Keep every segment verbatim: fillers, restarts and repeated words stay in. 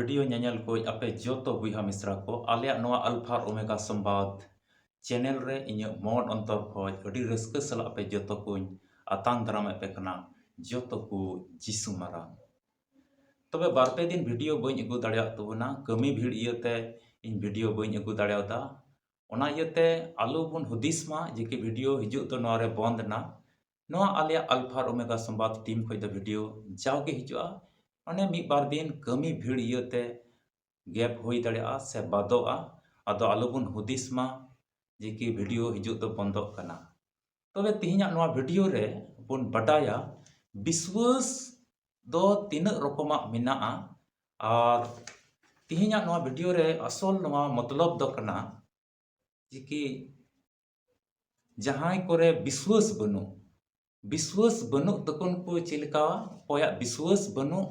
Video ᱧᱮᱧᱮᱞ ᱠᱚ ᱟᱯᱮ ᱡᱚᱛᱚ ᱵᱚᱭᱦᱟ ᱢᱤᱥᱨᱟ ᱠᱚ, ᱟᱞᱮᱭᱟᱜ ᱱᱚᱣᱟ ᱟᱞᱯᱷᱟ ᱟᱨ ᱳᱢᱮᱜᱟ ᱥᱚᱢᱵᱟᱫ ᱪᱮᱱᱮᱞ ᱨᱮ ᱤᱧᱟᱹᱜ ᱢᱚᱱ ᱚᱱᱛᱚᱨ ᱠᱷᱚᱱ ᱟᱹᱰᱤ ᱨᱟᱹᱥᱠᱟᱹ ᱥᱟᱞᱟᱜ ᱟᱯᱮ ᱡᱚᱛᱚ ᱠᱚᱧ ᱟᱛᱟᱝ ᱫᱟᱨᱟᱢᱮᱫ ᱯᱮ ᱠᱟᱱᱟ᱾ ᱡᱚᱛᱚ ᱠᱚ ᱡᱤᱥᱩ ᱢᱟᱨᱟᱝ᱾ ᱛᱚᱵᱮ ᱵᱟᱨ ᱯᱮ ᱫᱤᱱ ᱵᱷᱤᱰᱤᱭᱳ ᱵᱟᱹᱧ ᱟᱹᱜᱩ ᱫᱟᱲᱮᱭᱟᱜ ᱛᱟᱵᱚᱱᱟ, ᱠᱟᱹᱢᱤ ᱵᱷᱤᱲ ᱤᱭᱟᱹᱛᱮ ᱤᱧ ᱵᱷᱤᱰᱤᱭᱳ ᱵᱟᱹᱧ ᱟᱹᱜᱩ ᱫᱟᱲᱮᱭᱟᱫᱟ᱾ ᱚᱱᱟ ᱤᱭᱟᱹᱛᱮ ᱟᱞᱚ ᱵᱚᱱ ᱦᱩᱫᱤᱥ ᱢᱟ ᱡᱮ ᱠᱤ ᱵᱷᱤᱰᱤᱭᱳ ᱦᱤᱡᱩᱜ ᱫᱚ ᱱᱚᱣᱟ ᱨᱮ ᱵᱚᱱᱫ ᱮᱱᱟ᱾ ᱱᱚᱣᱟ ᱟᱞᱮᱭᱟᱜ ᱟᱞᱯᱷᱟ ᱟᱨ ᱳᱢᱮᱜᱟ ᱥᱚᱢᱵᱟᱫ ᱴᱤᱢ ᱠᱷᱚᱱ ᱫᱚ ᱵᱷᱤᱰᱤᱭᱳ ᱡᱟᱣᱜᱮ ᱦᱤᱡᱩᱜᱼᱟ᱾ ᱚᱱᱮ ᱢᱤᱫ ᱵᱟᱨ ᱫᱤᱱ ᱠᱟᱹᱢᱤ ᱵᱷᱤᱲ ᱤᱭᱟᱹᱛᱮ ᱜᱮᱯ ᱦᱩᱭ ᱫᱟᱲᱮᱭᱟᱜᱼᱟ ᱥᱮ ᱵᱟᱫᱚᱜᱼᱟ᱾ ᱟᱫᱚ ᱟᱞᱚ ᱵᱚᱱ ᱦᱩᱫᱤᱥ ᱢᱟ ᱡᱮ ᱠᱤ ᱵᱷᱤᱰᱤᱭᱳ ᱦᱤᱡᱩᱜ ᱫᱚ ᱵᱚᱱᱫᱚᱜ ᱠᱟᱱᱟ᱾ ᱛᱚᱵᱮ ᱛᱮᱦᱮᱧᱟᱜ ᱱᱚᱣᱟ ᱵᱷᱤᱰᱤᱭᱳ ᱨᱮ ᱵᱚᱱ ᱵᱟᱰᱟᱭᱟ ᱵᱤᱥᱣᱟᱹᱥ ᱫᱚ ᱛᱤᱱᱟᱹᱜ ᱨᱚᱠᱚᱢᱟᱜ ᱢᱮᱱᱟᱜᱼᱟ᱾ ᱟᱨ ᱛᱮᱦᱮᱧᱟᱜ ᱱᱚᱣᱟ ᱵᱷᱤᱰᱤᱭᱳ ᱨᱮ ᱟᱥᱚᱞ ᱱᱚᱣᱟ ᱢᱚᱛᱞᱚᱵ ᱫᱚ ᱠᱟᱱᱟ ᱡᱮ ᱠᱤ ᱡᱟᱦᱟᱸᱭ ᱠᱚᱨᱮ ᱵᱤᱥᱣᱟᱹᱥ ᱵᱟᱹᱱᱩᱜ, ᱵᱤᱥᱣᱟᱹᱥ ᱵᱟᱹᱱᱩᱜ ᱛᱟᱠᱚ ᱠᱚ ᱪᱮᱫ ᱞᱮᱠᱟᱣᱟ, ᱚᱠᱚᱭᱟᱜ ᱵᱤᱥᱣᱟᱹᱥ ᱵᱟᱹᱱᱩᱜ,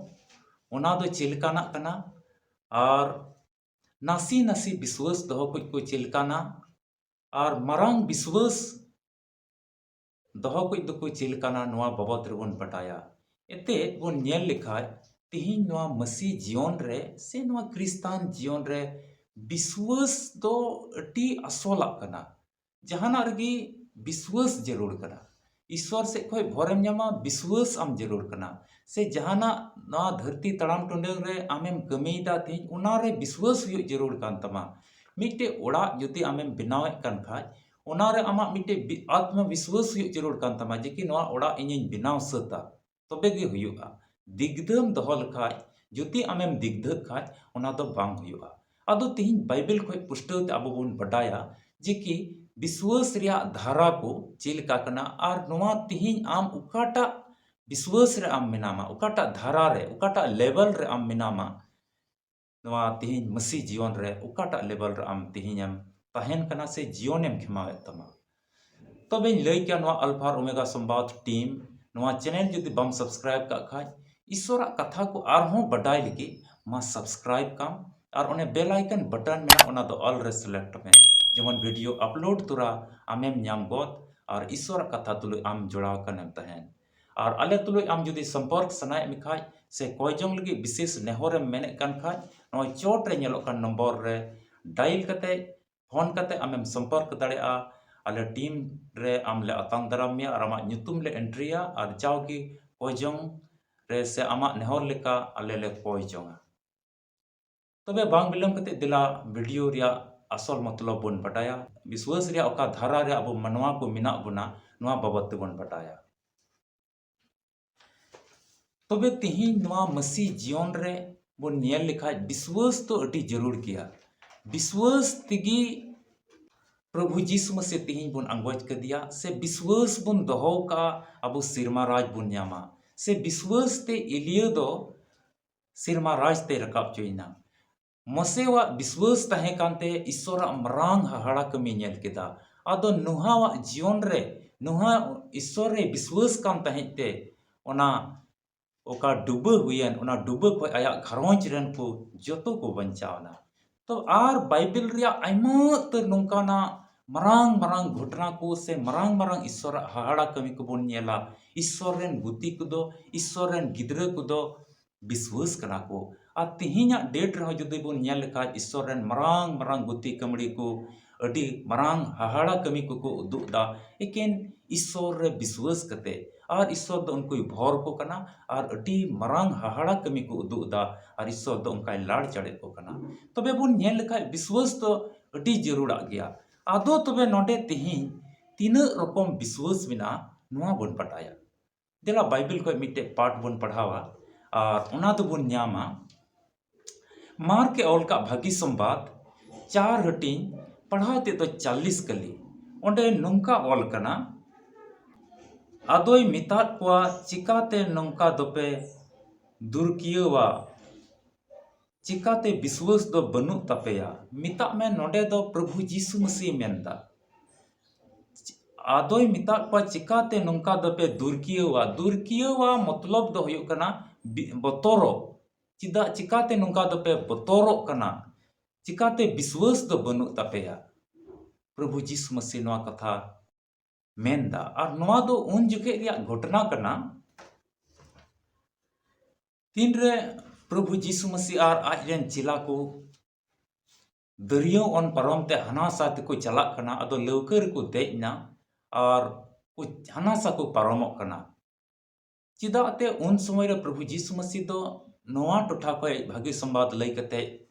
ᱚᱱᱟ ᱫᱚ ᱪᱮᱫ ᱞᱮᱠᱟᱱᱟᱜ ᱠᱟᱱᱟ, ᱟᱨ ᱱᱟᱥᱮ ᱱᱟᱥᱮ ᱵᱤᱥᱣᱟᱹᱥ ᱫᱚᱦᱚ ᱠᱚ ᱠᱚ ᱪᱮᱫ ᱞᱮᱠᱟᱱᱟ, ᱟᱨ ᱢᱟᱨᱟᱝ ᱵᱤᱥᱣᱟᱹᱥ ᱫᱚᱦᱚ ᱠᱚ ᱫᱚᱠᱚ ᱪᱮᱫ ᱞᱮᱠᱟᱱᱟ, ᱱᱚᱣᱟ ᱵᱟᱵᱚᱫ ᱨᱮᱵᱚᱱ ᱵᱟᱰᱟᱭᱟ᱾ ᱮᱱᱛᱮᱫ ᱵᱚᱱ ᱧᱮᱞ ᱞᱮᱠᱷᱟᱡ ᱛᱮᱦᱮᱧ ᱱᱚᱣᱟ ᱢᱟᱹᱥᱤ ᱡᱤᱭᱚᱱ ᱨᱮ ᱥᱮ ᱱᱚᱣᱟ ᱠᱷᱨᱤᱥᱛᱟᱱ ᱡᱤᱭᱚᱱ ᱨᱮ ᱵᱤᱥᱣᱟᱹᱥ ᱫᱚ ᱟᱹᱰᱤ ᱟᱥᱚᱞᱟᱜ ᱠᱟᱱᱟ᱾ ᱡᱟᱦᱟᱱᱟᱜ ᱨᱮᱜᱮ ᱵᱤᱥᱣᱟᱹᱥ ᱡᱟᱹᱨᱩᱲ ᱠᱟᱱᱟ᱾ ᱤᱥᱣᱚᱨ ᱥᱮᱫ ᱠᱷᱚᱱ ᱵᱷᱚᱨᱮᱢ ᱧᱟᱢᱟ, ᱵᱤᱥᱣᱟᱹᱥ ᱟᱢ ᱡᱟᱹᱨᱩᱲ ᱠᱟᱱᱟ᱾ ᱥᱮ ᱡᱟᱦᱟᱱᱟᱜ ᱱᱚᱣᱟ ᱫᱷᱟᱹᱨᱛᱤ ᱛᱟᱲᱟᱢ ᱴᱩᱰᱟᱹᱝ ᱨᱮ ᱟᱢᱮᱢ ᱠᱟᱹᱢᱤᱭᱮᱫᱟ ᱛᱮᱦᱮᱧ, ᱚᱱᱟᱨᱮ ᱵᱤᱥᱣᱟᱹᱥ ᱦᱩᱭᱩᱜ ᱡᱟᱹᱨᱩᱲ ᱠᱟᱱ ᱛᱟᱢᱟ᱾ ᱢᱤᱫᱴᱮᱡ ᱚᱲᱟᱜ ᱡᱩᱫᱤ ᱟᱢᱮᱢ ᱵᱮᱱᱟᱣᱮᱫ ᱠᱟᱱ ᱠᱷᱟᱡ, ᱚᱱᱟᱨᱮ ᱟᱢᱟᱜ ᱢᱤᱫᱴᱮᱡ ᱵᱤ-, ᱟᱛᱢᱚ ᱵᱤᱥᱣᱟᱹᱥ ᱦᱩᱭᱩᱜ ᱡᱟᱹᱨᱩᱲ ᱠᱟᱱ ᱛᱟᱢᱟ ᱡᱮ ᱠᱤ ᱱᱚᱣᱟ ᱚᱲᱟᱜ ᱤᱧᱤᱧ ᱵᱮᱱᱟᱣ ᱥᱟᱹᱛᱟ, ᱛᱚᱵᱮ ᱜᱮ ᱦᱩᱭᱩᱜᱼᱟ᱾ ᱫᱤᱜᱽᱫᱷᱟᱹᱢ ᱫᱚᱦᱚ ᱞᱮᱠᱷᱟᱡ, ᱡᱩᱫᱤ ᱟᱢᱮᱢ ᱫᱤᱜᱽᱫᱷᱟᱹᱜ ᱠᱷᱟᱡ, ᱚᱱᱟ ᱫᱚ ᱵᱟᱝ ᱦᱩᱭᱩᱜᱼᱟ᱾ ᱟᱫᱚ ᱛᱤᱦᱤᱧ ᱵᱟᱭᱵᱮᱞ ᱠᱷᱚᱡ ᱯᱩᱥᱴᱟᱹᱣ ᱛᱮ ᱟᱵᱚ ᱵᱚᱱ ᱵᱟᱰᱟᱭᱟ ᱡᱮ ᱠᱤ ᱵᱤᱥᱣᱟᱹᱥ ᱨᱮᱭᱟᱜ ᱫᱷᱟᱨᱟ ᱠᱚ ᱪᱮᱫ ᱞᱮᱠᱟ ᱠᱟᱱᱟ, ᱟᱨ ᱱᱚᱣᱟ ᱛᱤᱦᱤᱧ ᱟᱢ ᱚᱠᱟᱴᱟᱜ ᱵᱤᱥᱣᱟᱹᱥ ᱨᱮ ᱟᱢ ᱢᱮᱱᱟᱢᱟ, ᱚᱠᱟᱴᱟᱜ ᱫᱷᱟᱨᱟ ᱨᱮ, ᱚᱠᱟᱴᱟᱜ ᱞᱮᱵᱮᱞ ᱨᱮ ᱟᱢ ᱢᱮᱱᱟᱢᱟ, ᱱᱚᱣᱟ ᱛᱤᱦᱤᱧ ᱢᱟᱹᱥᱤ ᱡᱤᱭᱚᱱ ᱨᱮ ᱚᱠᱟᱴᱟᱜ ᱞᱮᱵᱮᱞ ᱨᱮ ᱟᱢ ᱛᱤᱦᱤᱧᱮᱢ ᱛᱟᱦᱮᱱ ᱠᱟᱱᱟ ᱥᱮ ᱡᱤᱭᱚᱱᱮᱢ ᱠᱷᱮᱢᱟᱣᱮᱫ ᱛᱟᱢᱟ᱾ ᱛᱚᱵᱮᱧ ᱞᱟᱹᱭ ᱠᱮᱭᱟ, ᱱᱚᱣᱟ ᱟᱞᱯᱷᱟ ᱟᱨ ᱳᱢᱮᱜᱟ ᱥᱚᱢᱵᱟᱫ ᱴᱤᱢ, ᱱᱚᱣᱟ ᱪᱮᱱᱮᱞ ᱡᱩᱫᱤ ᱵᱟᱢ ᱥᱟᱵᱥᱠᱨᱟᱭᱤᱵ ᱠᱟᱜ ᱠᱷᱟᱡ, ᱤᱥᱣᱚᱨᱟᱜ ᱠᱟᱛᱷᱟ ᱠᱚ ᱟᱨᱦᱚᱸ ᱵᱟᱰᱟᱭ ᱞᱟᱹᱜᱤᱫ ᱢᱟ ᱥᱟᱵᱥᱠᱨᱟᱭᱤᱵ ᱠᱟᱢ, ᱟᱨ ᱚᱱᱮ ᱵᱮᱞ ᱟᱭᱠᱚᱱ ᱵᱟᱴᱚᱱ ᱢᱮᱱᱟᱜᱼᱟ, ᱚᱱᱟ ᱫᱚ ᱚᱞ ᱨᱮ ᱥᱤᱞᱮᱠᱴ ᱢᱮ᱾ ᱡᱮᱢᱚᱱ ᱵᱷᱤᱰᱤᱭᱳ ᱟᱯᱞᱳᱰ ᱛᱚᱨᱟ ᱟᱢᱮᱢ ᱧᱟᱢ ᱜᱚᱫ, ᱟᱨ ᱤᱥᱣᱚᱨᱟᱜ ᱠᱟᱛᱷᱟ ᱛᱩᱞᱩᱡ ᱟᱢ ᱡᱚᱲᱟᱣ ᱟᱠᱟᱱᱮᱢ ᱛᱟᱦᱮᱱ᱾ ᱟᱨ ᱟᱞᱮ ᱛᱩᱞᱩᱡ ᱟᱢ ᱡᱩᱫᱤ ᱥᱚᱢᱯᱚᱨᱠ ᱥᱟᱱᱟᱭᱮᱫ ᱢᱮ ᱠᱷᱟᱡ, ᱥᱮ ᱠᱚᱭ ᱡᱚᱝ ᱞᱟᱹᱜᱤᱫ ᱵᱤᱥᱮᱥ ᱱᱮᱦᱚᱨᱮᱢ ᱢᱮᱱᱮᱫ ᱠᱟᱱ ᱠᱷᱟᱡ, ᱱᱚᱜᱼᱚᱭ ᱪᱚᱴ ᱨᱮ ᱧᱮᱞᱚᱜ ᱠᱟᱱ ᱱᱚᱢᱵᱚᱨ ᱨᱮ ᱰᱟᱭᱤᱞ ᱠᱟᱛᱮ, ᱯᱷᱳᱱ ᱠᱟᱛᱮ ᱟᱢᱮᱢ ᱥᱚᱢᱯᱚᱨᱠ ᱫᱟᱲᱮᱭᱟᱜᱼᱟ᱾ ᱟᱞᱮ ᱴᱤᱢ ᱨᱮ ᱟᱢ ᱞᱮ ᱟᱛᱟᱝ ᱫᱟᱨᱟᱢ ᱢᱮᱭᱟ ᱟᱨ ᱟᱢᱟᱜ ᱧᱩᱛᱩᱢ ᱞᱮ ᱮᱱᱴᱨᱤᱭᱟ ᱟᱨ ᱡᱟᱣᱜᱮ ᱠᱚᱭ ᱡᱚᱝ ᱨᱮ ᱥᱮ ᱟᱢᱟᱜ ᱱᱮᱦᱚᱨ ᱞᱮᱠᱟ ᱟᱞᱮ ᱞᱮ ᱠᱚᱭ ᱡᱚᱝᱟ᱾ ᱛᱚᱵᱮ ᱵᱟᱝ ᱵᱤᱞᱚᱢ ᱠᱟᱛᱮ ᱫᱮᱞᱟ ᱵᱷᱤᱰᱤᱭᱳ ᱨᱮᱭᱟᱜ ᱟᱥᱚᱞ ᱢᱚᱛᱞᱚᱵ ᱵᱚᱱ ᱵᱟᱰᱟᱭᱟ᱾ ᱵᱤᱥᱣᱟᱥ ᱨᱮᱭᱟᱜ ᱚᱠᱟ ᱫᱷᱟᱨᱟ ᱨᱮ ᱟᱵᱚ ᱢᱟᱱᱣᱟ ᱠᱚ ᱢᱮᱱᱟᱜ ᱵᱚᱱᱟ, ᱱᱚᱣᱟ ᱵᱟᱵᱚᱫ ᱛᱮᱵᱚᱱ ᱵᱟᱰᱟᱭᱟ᱾ ᱛᱚᱵᱮ ᱛᱮᱦᱮᱧ ᱱᱚᱣᱟ ᱢᱟᱹᱥᱤ ᱡᱤᱭᱚᱱ ᱨᱮ ᱵᱚᱱ ᱧᱮᱞ ᱞᱮᱠᱷᱟᱡ ᱵᱤᱥᱣᱟᱥ ᱫᱚ ᱟᱹᱰᱤ ᱡᱟᱹᱨᱩᱲ ᱜᱮᱭᱟ᱾ ᱵᱤᱥᱣᱟᱥ ᱛᱮᱜᱮ ᱯᱨᱚᱵᱷᱩ ᱡᱤᱥᱩ ᱢᱟᱹᱥᱤ ᱛᱮᱦᱮᱧ ᱵᱚᱱ ᱟᱸᱜᱚᱪ ᱠᱟᱫᱮᱭᱟ, ᱥᱮ ᱵᱤᱥᱣᱟᱥ ᱵᱚᱱ ᱫᱚᱦᱚ ᱠᱟᱜᱼᱟ, ᱟᱵᱚ ᱥᱮᱨᱢᱟ ᱨᱟᱡᱽ ᱵᱚᱱ ᱧᱟᱢᱟ, ᱥᱮ ᱵᱤᱥᱣᱟᱥ ᱛᱮ ᱮᱞᱤᱭᱟᱹ ᱫᱚ ᱥᱮᱨᱢᱟ ᱨᱟᱡᱽ ᱛᱮᱭ ᱨᱟᱠᱟᱵ ᱦᱚᱪᱚᱭᱮᱱᱟ᱾ ᱢᱚᱥᱮᱣᱟᱜ ᱵᱤᱥᱣᱟᱹᱥ ᱛᱟᱦᱮᱸ ᱠᱟᱱᱛᱮ ᱤᱥᱥᱚᱨᱟᱜ ᱢᱟᱨᱟᱝ ᱦᱟᱦᱟᱲᱟ ᱠᱟᱹᱢᱤ ᱧᱮᱞ ᱠᱮᱫᱟ᱾ ᱟᱫᱚ ᱱᱩᱦᱟᱣᱟᱜ ᱡᱤᱭᱚᱱ ᱨᱮ ᱱᱩᱦᱟ ᱤᱥᱥᱚᱨ ᱨᱮ ᱵᱤᱥᱣᱟᱹᱥ ᱠᱟᱱ ᱛᱟᱦᱮᱸᱫ ᱛᱮ ᱚᱱᱟ ᱚᱠᱟ ᱰᱩᱵᱟᱹ ᱦᱩᱭᱮᱱ, ᱚᱱᱟ ᱰᱩᱵᱟᱹ ᱠᱷᱚᱱ ᱟᱭᱟᱜ ᱜᱷᱟᱨᱚᱸᱡᱽ ᱨᱮᱱ ᱠᱚ ᱡᱚᱛᱚ ᱠᱚ ᱵᱟᱧᱪᱟᱣ ᱮᱱᱟ᱾ ᱛᱚ ᱟᱨ ᱵᱟᱭᱵᱮᱞ ᱨᱮᱭᱟᱜ ᱟᱭᱢᱟ ᱩᱛᱟᱹᱨ ᱱᱚᱝᱠᱟᱱᱟᱜ ᱢᱟᱨᱟᱝ ᱢᱟᱨᱟᱝ ᱜᱷᱚᱴᱚᱱᱟ ᱠᱚ ᱥᱮ ᱢᱟᱨᱟᱝ ᱢᱟᱨᱟᱝ ᱤᱥᱥᱚᱨᱟᱜ ᱦᱟᱦᱟᱲᱟ ᱠᱟᱹᱢᱤ ᱠᱚᱵᱚᱱ ᱧᱮᱞᱟ᱾ ᱤᱥᱥᱚᱨ ᱨᱮᱱ ᱜᱩᱛᱤ ᱠᱚᱫᱚ, ᱤᱥᱥᱚᱨ ᱨᱮᱱ ᱜᱤᱫᱽᱨᱟᱹ ᱠᱚᱫᱚ ᱵᱤᱥᱣᱟᱹᱥ ᱠᱟᱱᱟ ᱠᱚ᱾ ᱟᱨ ᱛᱮᱦᱮᱧᱟᱜ ᱰᱮᱴ ᱨᱮᱦᱚᱸ ᱡᱩᱫᱤ ᱵᱚᱱ ᱧᱮᱞ ᱞᱮᱠᱷᱟᱡ, ᱤᱥᱥᱚᱨ ᱨᱮᱱ ᱢᱟᱨᱟᱝ ᱢᱟᱨᱟᱝ ᱜᱩᱛᱤ ᱠᱟᱹᱢᱲᱤ ᱠᱚ ᱟᱹᱰᱤ ᱢᱟᱨᱟᱝ ᱦᱟᱦᱟᱲᱟ ᱠᱟᱹᱢᱤ ᱠᱚᱠᱚ ᱩᱫᱩᱜ ᱮᱫᱟ, ᱮᱠᱮᱱ ᱤᱥᱥᱚᱨ ᱨᱮ ᱵᱤᱥᱣᱟᱹᱥ ᱠᱟᱛᱮ᱾ ᱟᱨ ᱤᱥᱥᱚᱨ ᱫᱚ ᱩᱱᱠᱩᱭ ᱵᱷᱚᱨ ᱠᱚ ᱠᱟᱱᱟ ᱟᱨ ᱟᱹᱰᱤ ᱢᱟᱨᱟᱝ ᱦᱟᱦᱟᱲᱟ ᱠᱟᱹᱢᱤ ᱠᱚ ᱩᱫᱩᱜ ᱮᱫᱟ᱾ ᱟᱨ ᱤᱥᱥᱚᱨ ᱫᱚ ᱚᱱᱠᱟᱭ ᱞᱟᱲ ᱪᱟᱲᱮ ᱠᱚ ᱠᱟᱱᱟ᱾ ᱛᱚᱵᱮ ᱵᱚᱱ ᱧᱮᱞ ᱞᱮᱠᱷᱟᱡ, ᱵᱤᱥᱣᱟᱹᱥ ᱫᱚ ᱟᱹᱰᱤ ᱡᱟᱹᱨᱩᱲᱟᱜ ᱜᱮᱭᱟ᱾ ᱟᱫᱚ ᱛᱚᱵᱮ ᱱᱚᱰᱮ ᱛᱮᱦᱮᱧ ᱛᱤᱱᱟᱹᱜ ᱨᱚᱠᱚᱢ ᱵᱤᱥᱣᱟᱹᱥ ᱢᱮᱱᱟᱜᱼᱟ, ᱱᱚᱣᱟ ᱵᱚᱱ ᱵᱟᱰᱟᱭᱟ᱾ ᱫᱮᱞᱟ ᱵᱟᱭᱵᱮᱞ ᱠᱷᱚᱱ ᱢᱤᱫᱴᱮᱡ ᱯᱟᱴ ᱵᱚᱱ ᱯᱟᱲᱦᱟᱣᱟ ᱟᱨ ᱚᱱᱟ ᱫᱚᱵᱚᱱ ᱧᱟᱢᱟ ᱢᱟᱨᱠ ᱮ ᱚᱞ ᱠᱟᱜ ᱵᱷᱟᱹᱜᱤ ᱥᱚᱢᱵᱟᱫ ᱪᱟᱨ ᱦᱟᱹᱴᱤᱧ, ᱯᱟᱲᱦᱟᱣ ᱛᱮᱫ ᱫᱚ ᱪᱟᱞᱞᱤᱥ ᱠᱟᱹᱞᱤ᱾ ᱚᱸᱰᱮ ᱱᱚᱝᱠᱟ ᱚᱞ ᱠᱟᱱᱟ, ᱟᱫᱚᱭ ᱢᱮᱛᱟᱫ ᱠᱚᱣᱟ, ᱪᱤᱠᱟᱛᱮ ᱱᱚᱝᱠᱟ ᱫᱚᱯᱮ ᱫᱩᱨᱠᱤᱭᱟᱹᱣᱟ? ᱪᱤᱠᱟᱛᱮ ᱵᱤᱥᱣᱟᱹᱥ ᱫᱚ ᱵᱟᱹᱱᱩᱜ ᱛᱟᱯᱮᱭᱟ? ᱢᱮᱛᱟᱜ ᱢᱮ, ᱱᱚᱰᱮ ᱫᱚ ᱯᱨᱚᱵᱷᱩ ᱡᱤᱥᱩ ᱢᱟᱹᱥᱤ ᱢᱮᱱᱫᱟ᱾ ᱟᱫᱚᱭ ᱢᱮᱛᱟᱫ ᱠᱚᱣᱟ, ᱪᱤᱠᱟᱛᱮ ᱱᱚᱝᱠᱟ ᱫᱚᱯᱮ ᱫᱩᱨᱠᱤᱭᱟᱹᱣᱟ? ᱫᱩᱨᱠᱤᱭᱟᱹᱣᱟ ᱢᱚᱛᱞᱚᱵ ᱫᱚ ᱦᱩᱭᱩᱜ ᱠᱟᱱᱟ ᱵᱤ-, ᱵᱚᱛᱚᱨᱚᱜ᱾ ᱪᱮᱫᱟᱜ, ᱪᱤᱠᱟᱛᱮ ᱱᱚᱝᱠᱟ ᱫᱚᱯᱮ ᱵᱚᱛᱚᱨᱚᱜ ᱠᱟᱱᱟ? ᱪᱤᱠᱟᱛᱮ ᱵᱤᱥᱣᱟᱹᱥ ᱫᱚ ᱵᱟᱹᱱᱩᱜ ᱛᱟᱯᱮᱭᱟ? ᱯᱨᱚᱵᱷᱩ ᱡᱤᱥᱩ ᱢᱟᱹᱥᱤ ᱱᱚᱣᱟ ᱠᱟᱛᱷᱟ ᱢᱮᱱᱫᱟ᱾ ᱟᱨ ᱱᱚᱣᱟ ᱫᱚ ᱩᱱ ᱡᱚᱠᱷᱮᱡ ᱨᱮᱭᱟᱜ ᱜᱷᱚᱴᱚᱱᱟ ᱠᱟᱱᱟ, ᱛᱤᱱᱨᱮ ᱯᱨᱚᱵᱷᱩ ᱡᱤᱥᱩ ᱢᱟᱹᱥᱤ ᱟᱨ ᱟᱡ ᱨᱮᱱ ᱪᱮᱞᱟ ᱠᱚ ᱫᱟᱹᱨᱭᱟᱹᱣ ᱚᱱ ᱯᱟᱨᱚᱢ ᱛᱮ ᱦᱟᱱᱟ ᱥᱟ ᱛᱮᱠᱚ ᱪᱟᱞᱟᱜ ᱠᱟᱱᱟ, ᱟᱫᱚ ᱞᱟᱹᱣᱠᱟᱹ ᱨᱮᱠᱚ ᱫᱮᱡ ᱮᱱᱟ ᱟᱨ ᱠᱚ ᱦᱟᱱᱟ ᱥᱟ ᱠᱚ ᱯᱟᱨᱚᱢᱚᱜ ᱠᱟᱱᱟ᱾ ᱪᱮᱫᱟᱜ ᱛᱮ ᱩᱱ ᱥᱚᱢᱚᱭ ᱨᱮ ᱯᱨᱚᱵᱷᱩ ᱡᱤᱥᱩ ᱢᱟᱹᱥᱤ ᱫᱚ ᱱᱚᱣᱟ ᱴᱚᱴᱷᱟ ᱠᱷᱚᱱ ᱵᱷᱟᱹᱜᱤ ᱥᱚᱢᱵᱟᱫ ᱞᱟᱹᱭ ᱠᱟᱛᱮ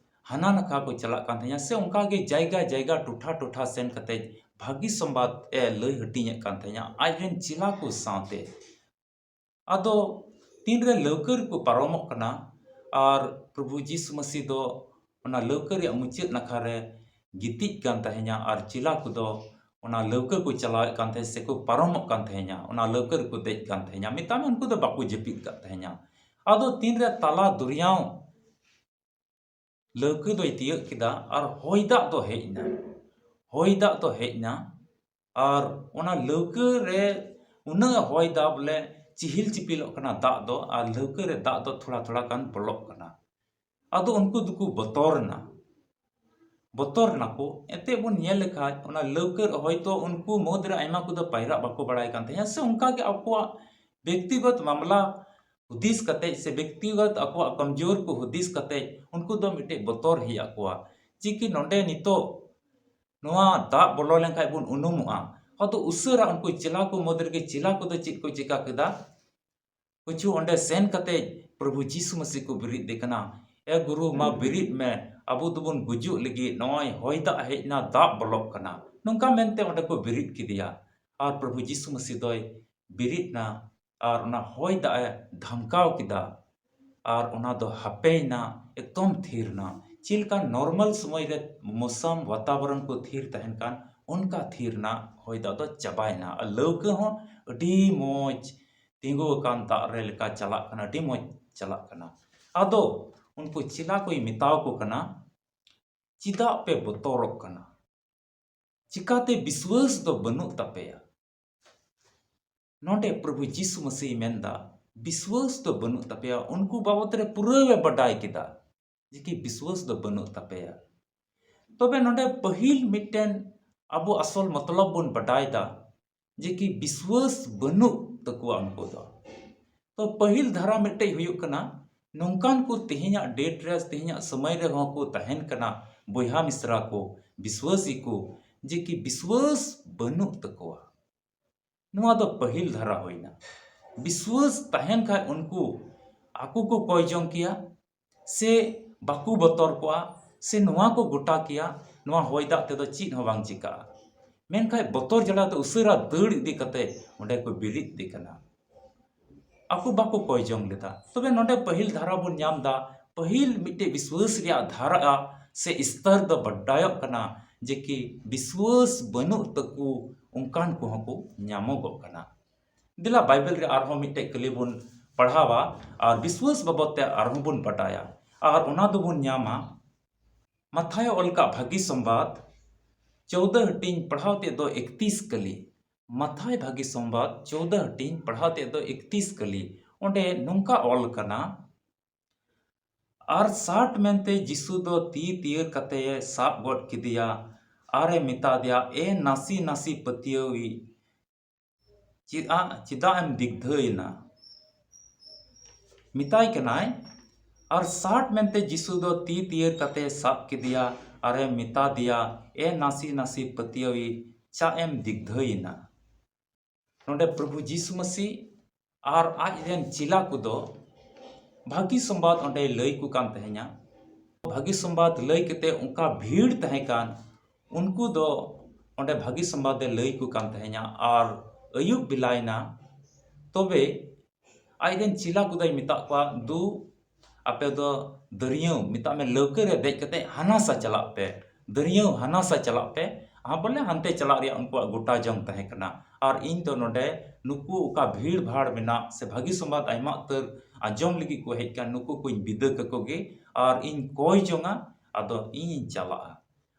ᱦᱟᱱᱟ ᱱᱟᱠᱷᱟ ᱠᱚ ᱪᱟᱞᱟᱜ ᱠᱟᱱ ᱛᱟᱦᱮᱸᱱᱟ, ᱥᱮ ᱚᱱᱠᱟ ᱜᱮ ᱡᱟᱭᱜᱟ ᱡᱟᱭᱜᱟ, ᱴᱚᱴᱷᱟ ᱴᱚᱴᱷᱟ ᱥᱮᱱ ᱠᱟᱛᱮ ᱵᱷᱟᱹᱜᱤ ᱥᱚᱢᱵᱟᱫ ᱮ ᱞᱟᱹᱭ ᱦᱟᱹᱴᱤᱧᱮᱫ ᱠᱟᱱ ᱛᱟᱦᱮᱸᱱᱟ ᱟᱡ ᱨᱮᱱ ᱪᱮᱞᱟ ᱠᱚ ᱥᱟᱶᱛᱮ᱾ ᱟᱫᱚ ᱛᱤᱱᱨᱮ ᱞᱟᱹᱣᱠᱟᱹ ᱨᱮᱠᱚ ᱯᱟᱨᱚᱢᱚᱜ ᱠᱟᱱᱟ ᱟᱨ ᱯᱨᱚᱵᱷᱩ ᱡᱤᱥᱩ ᱢᱟᱹᱥᱤ ᱫᱚ ᱚᱱᱟ ᱞᱟᱹᱣᱠᱟᱹ ᱨᱮᱭᱟᱜ ᱢᱩᱪᱟᱹᱫ ᱱᱟᱠᱷᱟ ᱨᱮ ᱜᱤᱛᱤᱡ ᱠᱟᱱ ᱛᱟᱦᱮᱸᱧᱟ ᱟᱨ ᱪᱮᱞᱟ ᱠᱚᱫᱚ ᱚᱱᱟ ᱞᱟᱹᱣᱠᱟᱹ ᱠᱚ ᱪᱟᱞᱟᱣᱮᱫ ᱠᱟᱱ ᱛᱟᱦᱮᱸ ᱥᱮᱠᱚ ᱯᱟᱨᱚᱢᱚᱜ ᱠᱟᱱ ᱛᱟᱦᱮᱸᱧᱟ, ᱚᱱᱟ ᱞᱟᱹᱣᱠᱟᱹ ᱨᱮᱠᱚ ᱫᱮᱡ ᱠᱟᱱ ᱛᱟᱦᱮᱸᱧᱟ᱾ ᱢᱮᱛᱟᱜ ᱢᱮ ᱩᱱᱠᱩ ᱫᱚ ᱵᱟᱠᱚ ᱡᱟᱹᱯᱤᱫ ᱠᱟᱫ ᱛᱟᱦᱮᱸᱧᱟ᱾ ᱟᱫᱚ ᱛᱤᱱᱨᱮ ᱛᱟᱞᱟ ᱫᱚᱨᱭᱟᱣ ᱞᱟᱹᱣᱠᱟᱹ ᱫᱚᱭ ᱛᱤᱭᱟᱹᱜ ᱠᱮᱫᱟ ᱟᱨ ᱦᱚᱭ ᱫᱟᱜ ᱫᱚ ᱦᱮᱡ ᱮᱱᱟ, ᱦᱚᱭ ᱫᱟᱜ ᱫᱚ ᱦᱮᱡ ᱮᱱᱟ ᱟᱨ ᱚᱱᱟ ᱞᱟᱹᱣᱠᱟᱹ ᱨᱮ ᱩᱱᱟᱹᱜ ᱦᱚᱭ ᱫᱟᱜ ᱵᱚᱞᱮ ᱪᱤᱦᱤᱞ ᱪᱤᱯᱤᱞᱚᱜ ᱠᱟᱱᱟ ᱫᱟᱜ ᱫᱚ, ᱟᱨ ᱞᱟᱹᱣᱠᱟᱹ ᱨᱮ ᱫᱟᱜ ᱫᱚ ᱛᱷᱚᱲᱟ ᱛᱷᱚᱲᱟ ᱜᱟᱱ ᱵᱚᱞᱚᱜ ᱠᱟᱱᱟ᱾ ᱟᱫᱚ ᱩᱱᱠᱩ ᱫᱚᱠᱚ ᱵᱚᱛᱚᱨ ᱮᱱᱟ, ᱵᱚᱛᱚᱨ ᱮᱱᱟᱠᱚ᱾ ᱮᱱᱛᱮᱫ ᱵᱚᱱ ᱧᱮᱞ ᱞᱮᱠᱷᱟᱡ ᱚᱱᱟ ᱞᱟᱹᱣᱠᱟᱹ ᱨᱮ ᱦᱚᱭᱛᱳ ᱩᱱᱠᱩ ᱢᱩᱫᱽ ᱨᱮ ᱟᱭᱢᱟ ᱠᱚᱫᱚ ᱯᱟᱭᱨᱟᱜ ᱵᱟᱠᱚ ᱵᱟᱲᱟᱭ ᱠᱟᱱ ᱛᱟᱦᱮᱸᱱᱟ, ᱥᱮ ᱚᱱᱠᱟ ᱜᱮ ᱟᱠᱚᱣᱟᱜ ᱵᱮᱠᱛᱤᱜᱚᱛ ᱢᱟᱢᱞᱟ ᱦᱩᱫᱤᱥ ᱠᱟᱛᱮᱡ ᱥᱮ ᱵᱮᱠᱛᱤᱜᱚᱛ ᱟᱠᱚᱣᱟᱜ ᱠᱚᱢᱡᱳᱨ ᱠᱚ ᱦᱩᱫᱤᱥ ᱠᱟᱛᱮᱡ ᱩᱱᱠᱩ ᱫᱚ ᱢᱤᱫᱴᱮᱡ ᱵᱚᱛᱚᱨ ᱦᱮᱡ ᱟᱠᱚᱣᱟ, ᱡᱮ ᱠᱤ ᱱᱚᱰᱮ ᱱᱤᱛᱚᱜ ᱱᱚᱣᱟ ᱫᱟᱜ ᱵᱚᱞᱚ ᱞᱮᱱᱠᱷᱟᱡ ᱵᱚᱱ ᱩᱱᱩᱢᱚᱜᱼᱟ᱾ ᱟᱫᱚ ᱩᱥᱟᱹᱨᱟ ᱩᱱᱠᱩ ᱪᱮᱞᱟ ᱠᱚ ᱢᱩᱫᱽ ᱨᱮᱜᱮ ᱪᱮᱞᱟ ᱠᱚᱫᱚ ᱪᱮᱫ ᱠᱚ ᱪᱮᱠᱟ ᱠᱮᱫᱟ? ᱠᱤᱪᱷᱩ ᱚᱸᱰᱮ ᱥᱮᱱ ᱠᱟᱛᱮᱡ ᱯᱨᱚᱵᱷᱩ ᱡᱤᱥᱩ ᱢᱟᱹᱥᱤ ᱠᱚ ᱵᱮᱨᱮᱫ ᱫᱮ ᱠᱟᱱᱟ, "ᱮ ᱜᱩᱨᱩ, ᱢᱟ ᱵᱮᱨᱮᱫ ᱢᱮ, ᱟᱵᱚ ᱫᱚᱵᱚᱱ ᱜᱩᱡᱩᱜ ᱞᱟᱹᱜᱤᱫ, ᱱᱚᱜᱼᱚᱭ ᱦᱚᱭ ᱫᱟᱜ ᱦᱮᱡ ᱮᱱᱟ, ᱫᱟᱜ ᱵᱚᱞᱚᱜ ᱠᱟᱱᱟ", ᱱᱚᱝᱠᱟ ᱢᱮᱱᱛᱮ ᱚᱸᱰᱮ ᱠᱚ ᱵᱮᱨᱮᱫ ᱠᱮᱫᱮᱭᱟ᱾ ᱟᱨ ᱯᱨᱚᱵᱷᱩ ᱡᱤᱥᱩ ᱢᱟᱹᱥᱤ ᱫᱚᱭ ᱵᱮᱨᱮᱫ ᱮᱱᱟ ᱟᱨ ᱚᱱᱟ ᱦᱚᱭ ᱫᱟᱜ ᱮ ᱫᱷᱟᱢᱠᱟᱣ ᱠᱮᱫᱟ ᱟᱨ ᱚᱱᱟ ᱫᱚ ᱦᱟᱯᱮᱭᱮᱱᱟ, ᱮᱠᱫᱚᱢ ᱛᱷᱤᱨ ᱮᱱᱟ᱾ ᱪᱮᱫ ᱞᱮᱠᱟ ᱱᱚᱨᱢᱟᱞ ᱥᱚᱢᱚᱭ ᱨᱮ ᱢᱚᱥᱟᱢ ᱣᱟᱛᱟᱵᱚᱨᱚᱱ ᱠᱚ ᱛᱷᱤᱨ ᱛᱟᱦᱮᱱ ᱠᱟᱱ, ᱚᱱᱠᱟ ᱛᱷᱤᱨ ᱮᱱᱟ, ᱦᱚᱭ ᱫᱟᱜ ᱫᱚ ᱪᱟᱵᱟᱭᱮᱱᱟ᱾ ᱟᱨ ᱞᱟᱹᱣᱠᱟᱹ ᱦᱚᱸ ᱟᱹᱰᱤ ᱢᱚᱡᱽ ᱛᱤᱸᱜᱩ ᱟᱠᱟᱱ ᱫᱟᱜ ᱨᱮ ᱞᱮᱠᱟ ᱪᱟᱞᱟᱜ ᱠᱟᱱᱟ, ᱟᱹᱰᱤ ᱢᱚᱡᱽ ᱪᱟᱞᱟᱜ ᱠᱟᱱᱟ᱾ ᱟᱫᱚ ᱩᱱᱠᱩ ᱪᱮᱞᱟ ᱠᱚᱭ ᱢᱮᱛᱟᱣ ᱠᱚ ᱠᱟᱱᱟ, "ᱪᱮᱫᱟᱜ ᱯᱮ ᱵᱚᱛᱚᱨᱚᱜ ᱠᱟᱱᱟ? ᱪᱤᱠᱟᱛᱮ ᱵᱤᱥᱣᱟᱹᱥ ᱫᱚ ᱵᱟᱹᱱᱩᱜ ᱛᱟᱯᱮᱭᱟ?" ᱱᱚᱰᱮ ᱯᱨᱚᱵᱷᱩ ᱡᱤᱥᱩ ᱢᱟᱹᱥᱤᱭ ᱢᱮᱱᱫᱟ, "ᱵᱤᱥᱣᱟᱹᱥ ᱫᱚ ᱵᱟᱹᱱᱩᱜ ᱛᱟᱯᱮᱭᱟ", ᱩᱱᱠᱩ ᱵᱟᱵᱚᱛ ᱨᱮ ᱯᱩᱨᱟᱹᱣ ᱮ ᱵᱟᱰᱟᱭ ᱠᱮᱫᱟ ᱡᱮ ᱠᱤ ᱵᱤᱥᱣᱟᱹᱥ ᱫᱚ ᱵᱟᱹᱱᱩᱜ ᱛᱟᱯᱮᱭᱟ᱾ ᱛᱚᱵᱮ ᱱᱚᱰᱮ ᱯᱟᱹᱦᱤᱞ ᱢᱤᱫᱴᱮᱱ ᱟᱵᱚ ᱟᱥᱚᱞ ᱢᱚᱛᱞᱚᱵ ᱵᱚᱱ ᱵᱟᱰᱟᱭ ᱫᱟ ᱡᱮ ᱠᱤ ᱵᱤᱥᱣᱟᱹᱥ ᱵᱟᱹᱱᱩᱜ ᱛᱟᱠᱚᱣᱟ ᱩᱱᱠᱩ ᱫᱚ᱾ ᱛᱚ ᱯᱟᱹᱦᱤᱞ ᱫᱷᱟᱨᱟ ᱢᱤᱫᱴᱮᱡ ᱦᱩᱭᱩᱜ ᱠᱟᱱᱟ, ᱱᱚᱝᱠᱟᱱ ᱠᱚ ᱛᱮᱦᱮᱧᱟᱜ date ᱨᱮ, ᱛᱮᱦᱮᱧᱟᱜ ᱥᱚᱢᱚᱭ ᱨᱮᱦᱚᱸ ᱠᱚ ᱛᱟᱦᱮᱱ ᱠᱟᱱᱟ, ᱵᱚᱭᱦᱟ ᱢᱤᱥᱨᱟ ᱠᱚ, ᱵᱤᱥᱣᱟᱹᱥᱤ ᱠᱚ, ᱡᱮ ᱠᱤ ᱵᱤᱥᱣᱟᱹᱥ ᱵᱟᱹᱱᱩᱜ ᱛᱟᱠᱚᱣᱟ᱾ ᱱᱚᱣᱟ ᱫᱚ ᱯᱟᱹᱦᱤᱞ ᱫᱷᱟᱨᱟ ᱦᱩᱭᱱᱟ᱾ ᱵᱤᱥᱣᱟᱹᱥ ᱛᱟᱦᱮᱱ ᱠᱷᱟᱡ ᱩᱱᱠᱩ ᱟᱠᱚ ᱠᱚ ᱠᱚᱭ ᱡᱚᱝ ᱠᱮᱭᱟ, ᱥᱮ ᱵᱟᱠᱚ ᱵᱚᱛᱚᱨ ᱠᱚᱜᱼᱟ, ᱥᱮ ᱱᱚᱣᱟ ᱠᱚ ᱜᱚᱴᱟ ᱠᱮᱭᱟ, ᱱᱚᱣᱟ ᱦᱚᱭ ᱫᱟᱜ ᱛᱮᱫᱚ ᱪᱮᱫ ᱦᱚᱸ ᱵᱟᱝ ᱪᱤᱠᱟᱹᱜᱼᱟ᱾ ᱢᱮᱱᱠᱷᱟᱱ ᱵᱚᱛᱚᱨ ᱡᱟᱞᱟᱛᱮ ᱩᱥᱟᱹᱨᱟ ᱫᱟᱹᱲ ᱤᱫᱤ ᱠᱟᱛᱮ ᱚᱸᱰᱮ ᱠᱚ ᱵᱮᱨᱮᱫ ᱤᱫᱤ ᱠᱟᱱᱟ᱾ ᱟᱠᱚ ᱵᱟᱠᱚ ᱠᱚᱭ ᱡᱚᱝ ᱞᱮᱫᱟ᱾ ᱛᱚᱵᱮ ᱱᱚᱰᱮ ᱯᱟᱹᱦᱤᱞ ᱫᱷᱟᱨᱟ ᱵᱚᱱ ᱧᱟᱢ ᱮᱫᱟ, ᱯᱟᱹᱦᱤᱞ ᱢᱤᱫᱴᱮᱡ ᱵᱤᱥᱣᱟᱹᱥ ᱨᱮᱭᱟᱜ ᱫᱷᱟᱨᱟ ᱥᱮ ᱥᱛᱚᱨ ᱫᱚ ᱵᱟᱰᱟᱭᱚᱜ ᱠᱟᱱᱟ, ᱡᱮ ᱠᱤ ᱵᱤᱥᱣᱟᱹᱥ ᱵᱟᱹᱱᱩᱜ ᱛᱟᱠᱚ ᱚᱱᱠᱟᱱ ᱠᱚᱦᱚᱸ ᱠᱚ ᱧᱟᱢᱚᱜᱚᱜ ᱠᱟᱱᱟ᱾ ᱫᱮᱞᱟ ᱵᱟᱭᱵᱮᱞ ᱨᱮ ᱟᱨᱦᱚᱸ ᱢᱤᱫᱴᱮᱡ ᱠᱟᱹᱞᱤ ᱵᱚᱱ ᱯᱟᱲᱦᱟᱣᱟ ᱟᱨ ᱵᱤᱥᱣᱟᱹᱥ ᱵᱟᱵᱚᱫ ᱛᱮ ᱟᱨᱦᱚᱸ ᱵᱚᱱ ᱵᱟᱰᱟᱭᱟ᱾ ᱟᱨ ᱚᱱᱟ ᱫᱚᱵᱚᱱ ᱧᱟᱢᱟ ᱢᱟᱛᱷᱟᱭ ᱚᱞ ᱠᱟᱜ ᱵᱷᱟᱹᱜᱤ ᱥᱚᱢᱵᱟᱫ ᱪᱳᱫᱫᱳ ᱦᱟᱹᱴᱤᱧ ᱯᱟᱲᱦᱟᱣ ᱛᱮᱫ ᱫᱚ ᱮᱠᱛᱤᱥ ᱠᱟᱹᱞᱤ᱾ ᱢᱟᱛᱷᱟᱭ ᱵᱷᱟᱹᱜᱤ ᱥᱚᱢᱵᱟᱫ ᱪᱳᱫᱫᱳ ᱦᱟᱹᱴᱤᱧ ᱯᱟᱲᱦᱟᱣ ᱛᱮᱫ ᱫᱚ ᱮᱠᱛᱤᱥ ᱠᱟᱹᱞᱤ᱾ ᱚᱸᱰᱮ ᱱᱚᱝᱠᱟ ᱚᱞ ᱠᱟᱱᱟ, ᱟᱨ ᱥᱟᱴ ᱢᱮᱱᱛᱮ ᱡᱤᱥᱩ ᱫᱚ ᱛᱤ ᱛᱤᱭᱟᱹᱨ ᱠᱟᱛᱮ ᱥᱟᱵ ᱜᱚᱫ ᱠᱮᱫᱮᱭᱟ ᱟᱨᱮ ᱢᱮᱛᱟ ᱫᱮᱭᱟ, ᱮ ᱱᱟᱥᱤ ᱱᱟᱥᱤ ᱯᱟᱹᱛᱭᱟᱹᱣᱤᱡ, ᱪᱮᱫᱟᱜ, ᱪᱮᱫᱟᱜ ᱮᱢ ᱫᱤᱜᱫᱷᱟᱹᱭᱮᱱᱟ? ᱢᱮᱛᱟᱭ ᱠᱟᱱᱟᱭ, ᱟᱨ ᱥᱟᱴ ᱢᱮᱱᱛᱮ ᱡᱤᱥᱩ ᱫᱚ ᱛᱤ ᱛᱤᱭᱟᱹᱨ ᱠᱟᱛᱮ ᱥᱟᱵ ᱠᱮᱫᱮᱭᱟ ᱟᱨᱮ ᱢᱮᱛᱟ ᱫᱮᱭᱟ, ᱮ ᱱᱟᱥᱤ ᱱᱟᱥᱤ ᱯᱟᱹᱛᱭᱟᱹᱣᱤᱡ, ᱪᱟ ᱮᱢ ᱫᱤᱜᱫᱷᱟᱹᱭᱮᱱᱟ? ᱱᱚᱰᱮ ᱯᱨᱚᱵᱷᱩ ᱡᱤᱥᱩ ᱢᱟᱹᱥᱤ ᱟᱨ ᱟᱡ ᱨᱮᱱ ᱪᱮᱞᱟ ᱠᱚᱫᱚ ᱵᱷᱟᱹᱜᱤ ᱥᱚᱢᱵᱟᱫ ᱚᱸᱰᱮ ᱞᱟᱹᱭ ᱠᱚ ᱠᱟᱱ ᱛᱟᱦᱮᱸᱧᱟ᱾ ᱵᱷᱟᱹᱜᱤ ᱥᱚᱢᱵᱟᱫ ᱞᱟᱹᱭ ᱠᱟᱛᱮ ᱚᱱᱠᱟ ᱵᱷᱤᱲ ᱛᱟᱦᱮᱸ ᱠᱟᱱ, ᱩᱱᱠᱩ ᱫᱚ ᱚᱸᱰᱮ ᱵᱷᱟᱹᱜᱤ ᱥᱚᱢᱵᱟᱫ ᱮ ᱞᱟᱹᱭ ᱠᱚ ᱠᱟᱱ ᱛᱟᱦᱮᱸᱧᱟ᱾ ᱟᱨ ᱟᱹᱭᱩᱵ ᱵᱮᱞᱟᱭᱮᱱᱟ, ᱛᱚᱵᱮ ᱟᱡ ᱨᱮᱱ ᱪᱮᱞᱟ ᱠᱚᱫᱚᱭ ᱢᱮᱛᱟᱜ ᱠᱚᱣᱟ, ᱫᱩ, ᱟᱯᱮ ᱫᱚ ᱫᱟᱹᱨᱭᱟᱹᱣ, ᱢᱮᱛᱟᱜ ᱢᱮ, ᱞᱟᱹᱣᱠᱟᱹ ᱨᱮ ᱫᱮᱡ ᱠᱟᱛᱮ ᱦᱟᱱᱟ ᱥᱟ ᱪᱟᱞᱟᱜ ᱯᱮ, ᱫᱟᱹᱨᱭᱟᱹᱣ ᱦᱟᱱᱟ ᱥᱟ ᱪᱟᱞᱟᱜ ᱯᱮ᱾ ᱟᱨ ᱵᱚᱞᱮ ᱦᱟᱱᱛᱮ ᱪᱟᱞᱟᱜ ᱨᱮᱭᱟᱜ ᱩᱱᱠᱩᱣᱟᱜ ᱜᱚᱴᱟ ᱡᱚᱝ ᱛᱟᱦᱮᱸ ᱠᱟᱱᱟ᱾ ᱟᱨ ᱤᱧ ᱫᱚ ᱱᱚᱰᱮ ᱱᱩᱠᱩ ᱚᱠᱟ ᱵᱷᱤᱲ ᱵᱷᱟᱲ ᱢᱮᱱᱟᱜ ᱥᱮ ᱵᱷᱟᱹᱜᱤ ᱥᱚᱢᱵᱟᱫ ᱟᱭᱢᱟ ᱩᱛᱟᱹᱨ ᱟᱸᱡᱚᱢ ᱞᱟᱹᱜᱤᱫ ᱠᱚ ᱦᱮᱡ ᱠᱟᱱ, ᱱᱩᱠᱩ ᱠᱚᱧ ᱵᱤᱫᱟᱹ ᱠᱟᱠᱚ ᱜᱮ ᱟᱨ ᱤᱧ ᱠᱚᱭ ᱡᱚᱝᱟ, ᱟᱫᱚ ᱤᱧᱤᱧ ᱪᱟᱞᱟᱜᱼᱟ᱾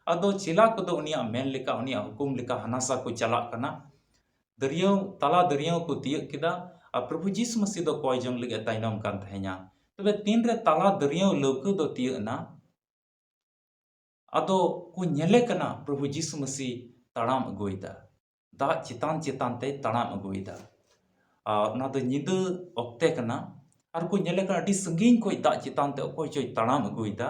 ᱟᱫᱚ ᱪᱮᱞᱟ ᱠᱚᱫᱚ ᱩᱱᱤᱭᱟᱜ ᱢᱮᱱ ᱞᱮᱠᱟ, ᱩᱱᱤᱭᱟᱜ ᱦᱩᱠᱩᱢ ᱞᱮᱠᱟ ᱦᱟᱱᱟ ᱥᱟ ᱠᱚ ᱪᱟᱞᱟᱜ ᱠᱟᱱᱟ᱾ ᱫᱟᱹᱨᱭᱟᱹᱣ, ᱛᱟᱞᱟ ᱫᱟᱹᱨᱭᱟᱹᱣ ᱠᱚ ᱛᱤᱭᱟᱹᱜ ᱠᱮᱫᱟ ᱟᱨ ᱯᱨᱚᱵᱷᱩ ᱡᱤᱥᱩ ᱢᱟᱹᱥᱤ ᱫᱚ ᱠᱚᱭ ᱡᱚᱝ ᱞᱟᱹᱜᱤᱫ ᱮ ᱛᱟᱭᱱᱚᱢ ᱠᱟᱱ ᱛᱟᱦᱮᱸᱧᱟ᱾ ᱛᱚᱵᱮ ᱛᱤᱱᱨᱮ ᱛᱟᱞᱟ ᱫᱟᱹᱨᱭᱟᱹᱣ ᱞᱟᱹᱣᱠᱟᱹ ᱫᱚ ᱛᱤᱭᱟᱹᱜ ᱮᱱᱟ, ᱟᱫᱚ ᱠᱚ ᱧᱮᱞᱮ ᱠᱟᱱᱟ ᱯᱨᱚᱵᱷᱩ ᱡᱤᱥᱩ ᱢᱟᱹᱥᱤ ᱛᱟᱲᱟᱢ ᱟᱹᱜᱩᱭᱮᱫᱟ, ᱫᱟᱜ ᱪᱮᱛᱟᱱ ᱪᱮᱛᱟᱱ ᱛᱮᱭ ᱛᱟᱲᱟᱢ ᱟᱹᱜᱩᱭᱮᱫᱟ᱾ ᱟᱨ ᱚᱱᱟ ᱫᱚ ᱧᱤᱫᱟᱹ ᱚᱠᱛᱮ ᱠᱟᱱᱟ᱾ ᱟᱨ ᱠᱚ ᱧᱮᱞᱮ ᱠᱟᱱᱟ ᱟᱹᱰᱤ ᱥᱟᱺᱜᱤᱧ ᱠᱷᱚᱱ ᱫᱟᱜ ᱪᱮᱛᱟᱱ ᱛᱮ ᱚᱠᱚᱭ ᱪᱚᱭ ᱛᱟᱲᱟᱢ ᱟᱹᱜᱩᱭᱮᱫᱟ᱾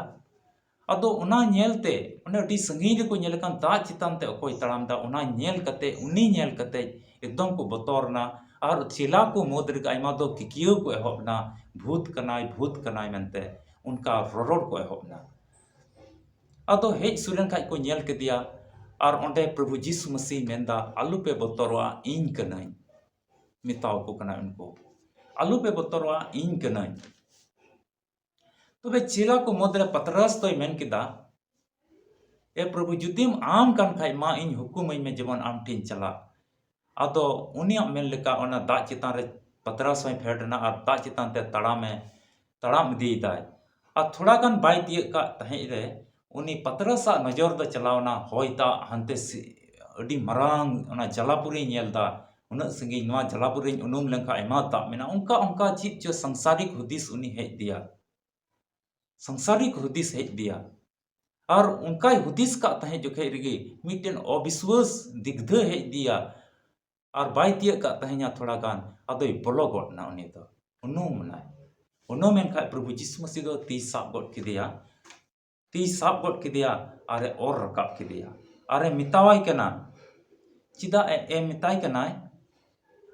ᱟᱫᱚ ᱚᱱᱟ ᱧᱮᱞᱛᱮ, ᱚᱱᱮ ᱟᱹᱰᱤ ᱥᱟᱺᱜᱤᱧ ᱨᱮᱠᱚ ᱧᱮᱞᱮ ᱠᱟᱱ ᱫᱟᱜ ᱪᱮᱛᱟᱱ ᱛᱮ ᱚᱠᱚᱭ ᱛᱟᱲᱟᱢ ᱮᱫᱟ, ᱚᱱᱟ ᱧᱮᱞ ᱠᱟᱛᱮ, ᱩᱱᱤ ᱧᱮᱞ ᱠᱟᱛᱮ ᱮᱠᱫᱚᱢ ᱠᱚ ᱵᱚᱛᱚᱨ ᱮᱱᱟ᱾ ᱟᱨ ᱪᱮᱞᱟ ᱠᱚ ᱢᱩᱫᱽ ᱨᱮᱜᱮ ᱟᱭᱢᱟ ᱫᱚ ᱠᱤᱠᱤᱭᱟᱹᱣ ᱠᱚ ᱮᱦᱚᱵ ᱮᱱᱟ, "ᱵᱷᱩᱛ ᱠᱟᱱᱟᱭ, ᱵᱷᱩᱛ ᱠᱟᱱᱟᱭ" ᱢᱮᱱᱛᱮ ᱚᱱᱠᱟ ᱨᱚᱨᱚᱲ ᱠᱚ ᱮᱦᱚᱵ ᱮᱱᱟ᱾ ᱟᱫᱚ ᱦᱮᱡ ᱥᱩᱨ ᱮᱱ ᱠᱷᱟᱡ ᱠᱚ ᱧᱮᱞ ᱠᱮᱫᱮᱭᱟ, ᱟᱨ ᱚᱸᱰᱮ ᱯᱨᱚᱵᱷᱩ ᱡᱤᱥᱩ ᱢᱟᱹᱥᱤ ᱢᱮᱱᱫᱟ, "ᱟᱞᱚᱯᱮ ᱵᱚᱛᱚᱨᱚᱜᱼᱟ, ᱤᱧ ᱠᱟᱹᱱᱟᱹᱧ", ᱢᱮᱛᱟᱣ ᱠᱚ ᱠᱟᱱᱟ ᱩᱱᱠᱩ, "ᱟᱞᱚᱯᱮ ᱵᱚᱛᱚᱨᱚᱜᱼᱟ, ᱤᱧ ᱠᱟᱹᱱᱟᱹᱧ᱾" ᱛᱚᱵᱮ ᱪᱮᱞᱟ ᱠᱚ ᱢᱩᱫᱽᱨᱮ ᱯᱟᱛᱨᱟᱥ ᱫᱚᱭ ᱢᱮᱱ ᱠᱮᱫᱟ, "ᱮ ᱯᱨᱚᱵᱷᱩ, ᱡᱩᱫᱤᱢ ᱟᱢ ᱠᱟᱱ ᱠᱷᱟᱡ ᱢᱟ, ᱤᱧ ᱦᱩᱠᱩᱢᱟᱹᱧ ᱢᱮ, ᱡᱮᱢᱚᱱ ᱟᱢ ᱴᱷᱮᱱ ᱪᱟᱞᱟᱜ᱾" ᱟᱫᱚ ᱩᱱᱤᱭᱟᱜ ᱢᱮᱱ ᱞᱮᱠᱟ ᱚᱱᱟ ᱫᱟᱜ ᱪᱮᱛᱟᱱ ᱨᱮ ᱯᱟᱛᱨᱟᱥ ᱦᱚᱸᱭ ᱯᱷᱮᱰ ᱮᱱᱟ ᱟᱨ ᱫᱟᱜ ᱪᱮᱛᱟᱱ ᱛᱮ ᱛᱟᱲᱟᱢᱮ ᱛᱟᱲᱟᱢ ᱤᱫᱤᱭᱮᱫᱟᱭ᱾ ᱟᱨ ᱛᱷᱚᱲᱟ ᱜᱟᱱ ᱵᱟᱭ ᱛᱤᱭᱟᱹᱜ ᱠᱟᱜ ᱛᱟᱦᱮᱸᱫ ᱨᱮ, ᱩᱱᱤ ᱯᱟᱛᱨᱟᱥᱟᱜ ᱱᱚᱡᱚᱨ ᱫᱚ ᱪᱟᱞᱟᱣ ᱮᱱᱟ ᱦᱚᱭ ᱫᱟᱜ ᱦᱟᱱᱛᱮ ᱥᱮ-, ᱟᱹᱰᱤ ᱢᱟᱨᱟᱝ ᱚᱱᱟ ᱡᱟᱞᱟᱯᱩᱨᱤᱭ ᱧᱮᱞ ᱮᱫᱟ, ᱩᱱᱟᱹᱜ ᱥᱟᱺᱜᱤᱧ, ᱱᱚᱣᱟ ᱡᱟᱞᱟᱯᱩᱨᱤᱧ ᱩᱱᱩᱢ ᱞᱮᱱᱠᱷᱟᱱ ᱟᱭᱢᱟ ᱫᱟᱜ ᱢᱮᱱᱟᱜᱼᱟ, ᱚᱱᱠᱟ ᱚᱱᱠᱟ ᱪᱮᱫ ᱪᱚ ᱥᱟᱝᱥᱟᱨᱤᱠ ᱦᱩᱫᱤᱥ ᱩᱱᱤ ᱦᱮᱡ ᱫᱮᱭᱟ, ᱥᱟᱝᱥᱟᱨᱤᱠ ᱦᱩᱫᱤᱥ ᱦᱮᱡ ᱫᱮᱭᱟ᱾ ᱟᱨ ᱚᱱᱠᱟᱭ ᱦᱩᱫᱤᱥ ᱠᱟᱜ ᱛᱟᱦᱮᱸᱫ ᱡᱚᱠᱷᱮᱡ ᱨᱮᱜᱮ ᱢᱤᱫᱴᱮᱱ ᱚᱵᱤᱥᱣᱟᱥ ᱫᱤᱜᱫᱷᱟᱹ ᱦᱮᱡ ᱫᱮᱭᱟ, ᱟᱨ ᱵᱟᱭ ᱛᱤᱭᱟᱹᱜ ᱠᱟᱜ ᱛᱟᱦᱮᱸᱧᱟ ᱛᱷᱚᱲᱟ ᱜᱟᱱ, ᱟᱫᱚᱭ ᱵᱚᱞᱚ ᱜᱚᱫ ᱮᱱᱟ ᱩᱱᱤ ᱫᱚ, ᱩᱱᱩᱢ ᱮᱱᱟᱭ᱾ ᱩᱱᱩᱢ ᱮᱱ ᱠᱷᱟᱡ ᱯᱨᱚᱵᱷᱩ ᱡᱤᱥᱩ ᱢᱟᱹᱥᱤ ᱫᱚ ᱛᱤᱭ ᱥᱟᱵ ᱜᱚᱫ ᱠᱮᱫᱮᱭᱟ, ᱛᱤᱭ ᱥᱟᱵ ᱜᱚᱫ ᱠᱮᱫᱮᱭᱟ, ᱟᱨᱮ ᱚᱨ ᱨᱟᱠᱟᱵ ᱠᱮᱫᱮᱭᱟ, ᱟᱨᱮ ᱢᱮᱛᱟᱣᱟᱭ ᱠᱟᱱᱟ, ᱪᱮᱫᱟᱜ ᱮ, ᱮ ᱢᱮᱛᱟᱭ ᱠᱟᱱᱟᱭ,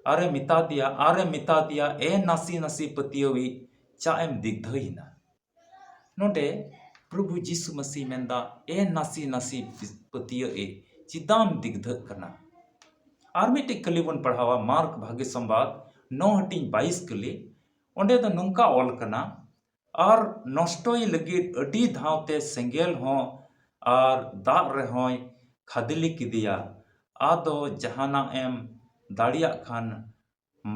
ᱟᱨᱮ ᱢᱮᱛᱟ ᱫᱮᱭᱟ, ᱟᱨᱮ ᱢᱮᱛᱟ ᱫᱮᱭᱟ, "ᱮ ᱱᱟᱥᱮ ᱱᱟᱥᱮ ᱯᱟᱹᱛᱭᱟᱹᱣᱤᱡ, ᱪᱟ ᱮᱢ ᱫᱤᱜᱫᱷᱟᱹᱭᱮᱱᱟ?" ᱱᱚᱰᱮ ᱯᱨᱚᱵᱷᱩ ᱡᱤᱥᱩ ᱢᱟᱹᱥᱤ ᱢᱮᱱᱫᱟ, "ᱮ ᱱᱟᱥᱮ ᱱᱟᱥᱮ ᱯᱟᱹᱛᱭᱟᱹᱣᱤᱡ, ᱪᱮᱫᱟᱜ ᱮᱢ ᱫᱤᱜᱫᱷᱟᱹᱜ ᱠᱟᱱᱟ?" ᱟᱨ ᱢᱤᱫᱴᱮᱡ ᱠᱟᱹᱞᱤ ᱵᱚᱱ ᱯᱟᱲᱦᱟᱣᱟ, ᱢᱟᱨᱠ ᱵᱷᱟᱜᱮ ᱥᱚᱢᱵᱟᱫ ᱱᱚ ᱦᱟᱹᱴᱤᱧ ᱵᱟᱭᱤᱥ ᱠᱟᱹᱞᱤ᱾ ᱚᱸᱰᱮ ᱫᱚ ᱱᱚᱝᱠᱟ ᱚᱞ ᱠᱟᱱᱟ, "ᱟᱨ ᱱᱚᱥᱴᱚᱭ ᱞᱟᱹᱜᱤᱫ ᱟᱹᱰᱤ ᱫᱷᱟᱣ ᱛᱮ ᱥᱮᱸᱜᱮᱞ ᱦᱚᱸ ᱟᱨ ᱫᱟᱜ ᱨᱮᱦᱚᱸᱭ ᱠᱷᱟᱫᱽᱞᱮ ᱠᱮᱫᱮᱭᱟ, ᱟᱫᱚ ᱡᱟᱦᱟᱱᱟᱜ ᱮᱢ ᱫᱟᱲᱮᱭᱟᱜ ᱠᱷᱟᱱ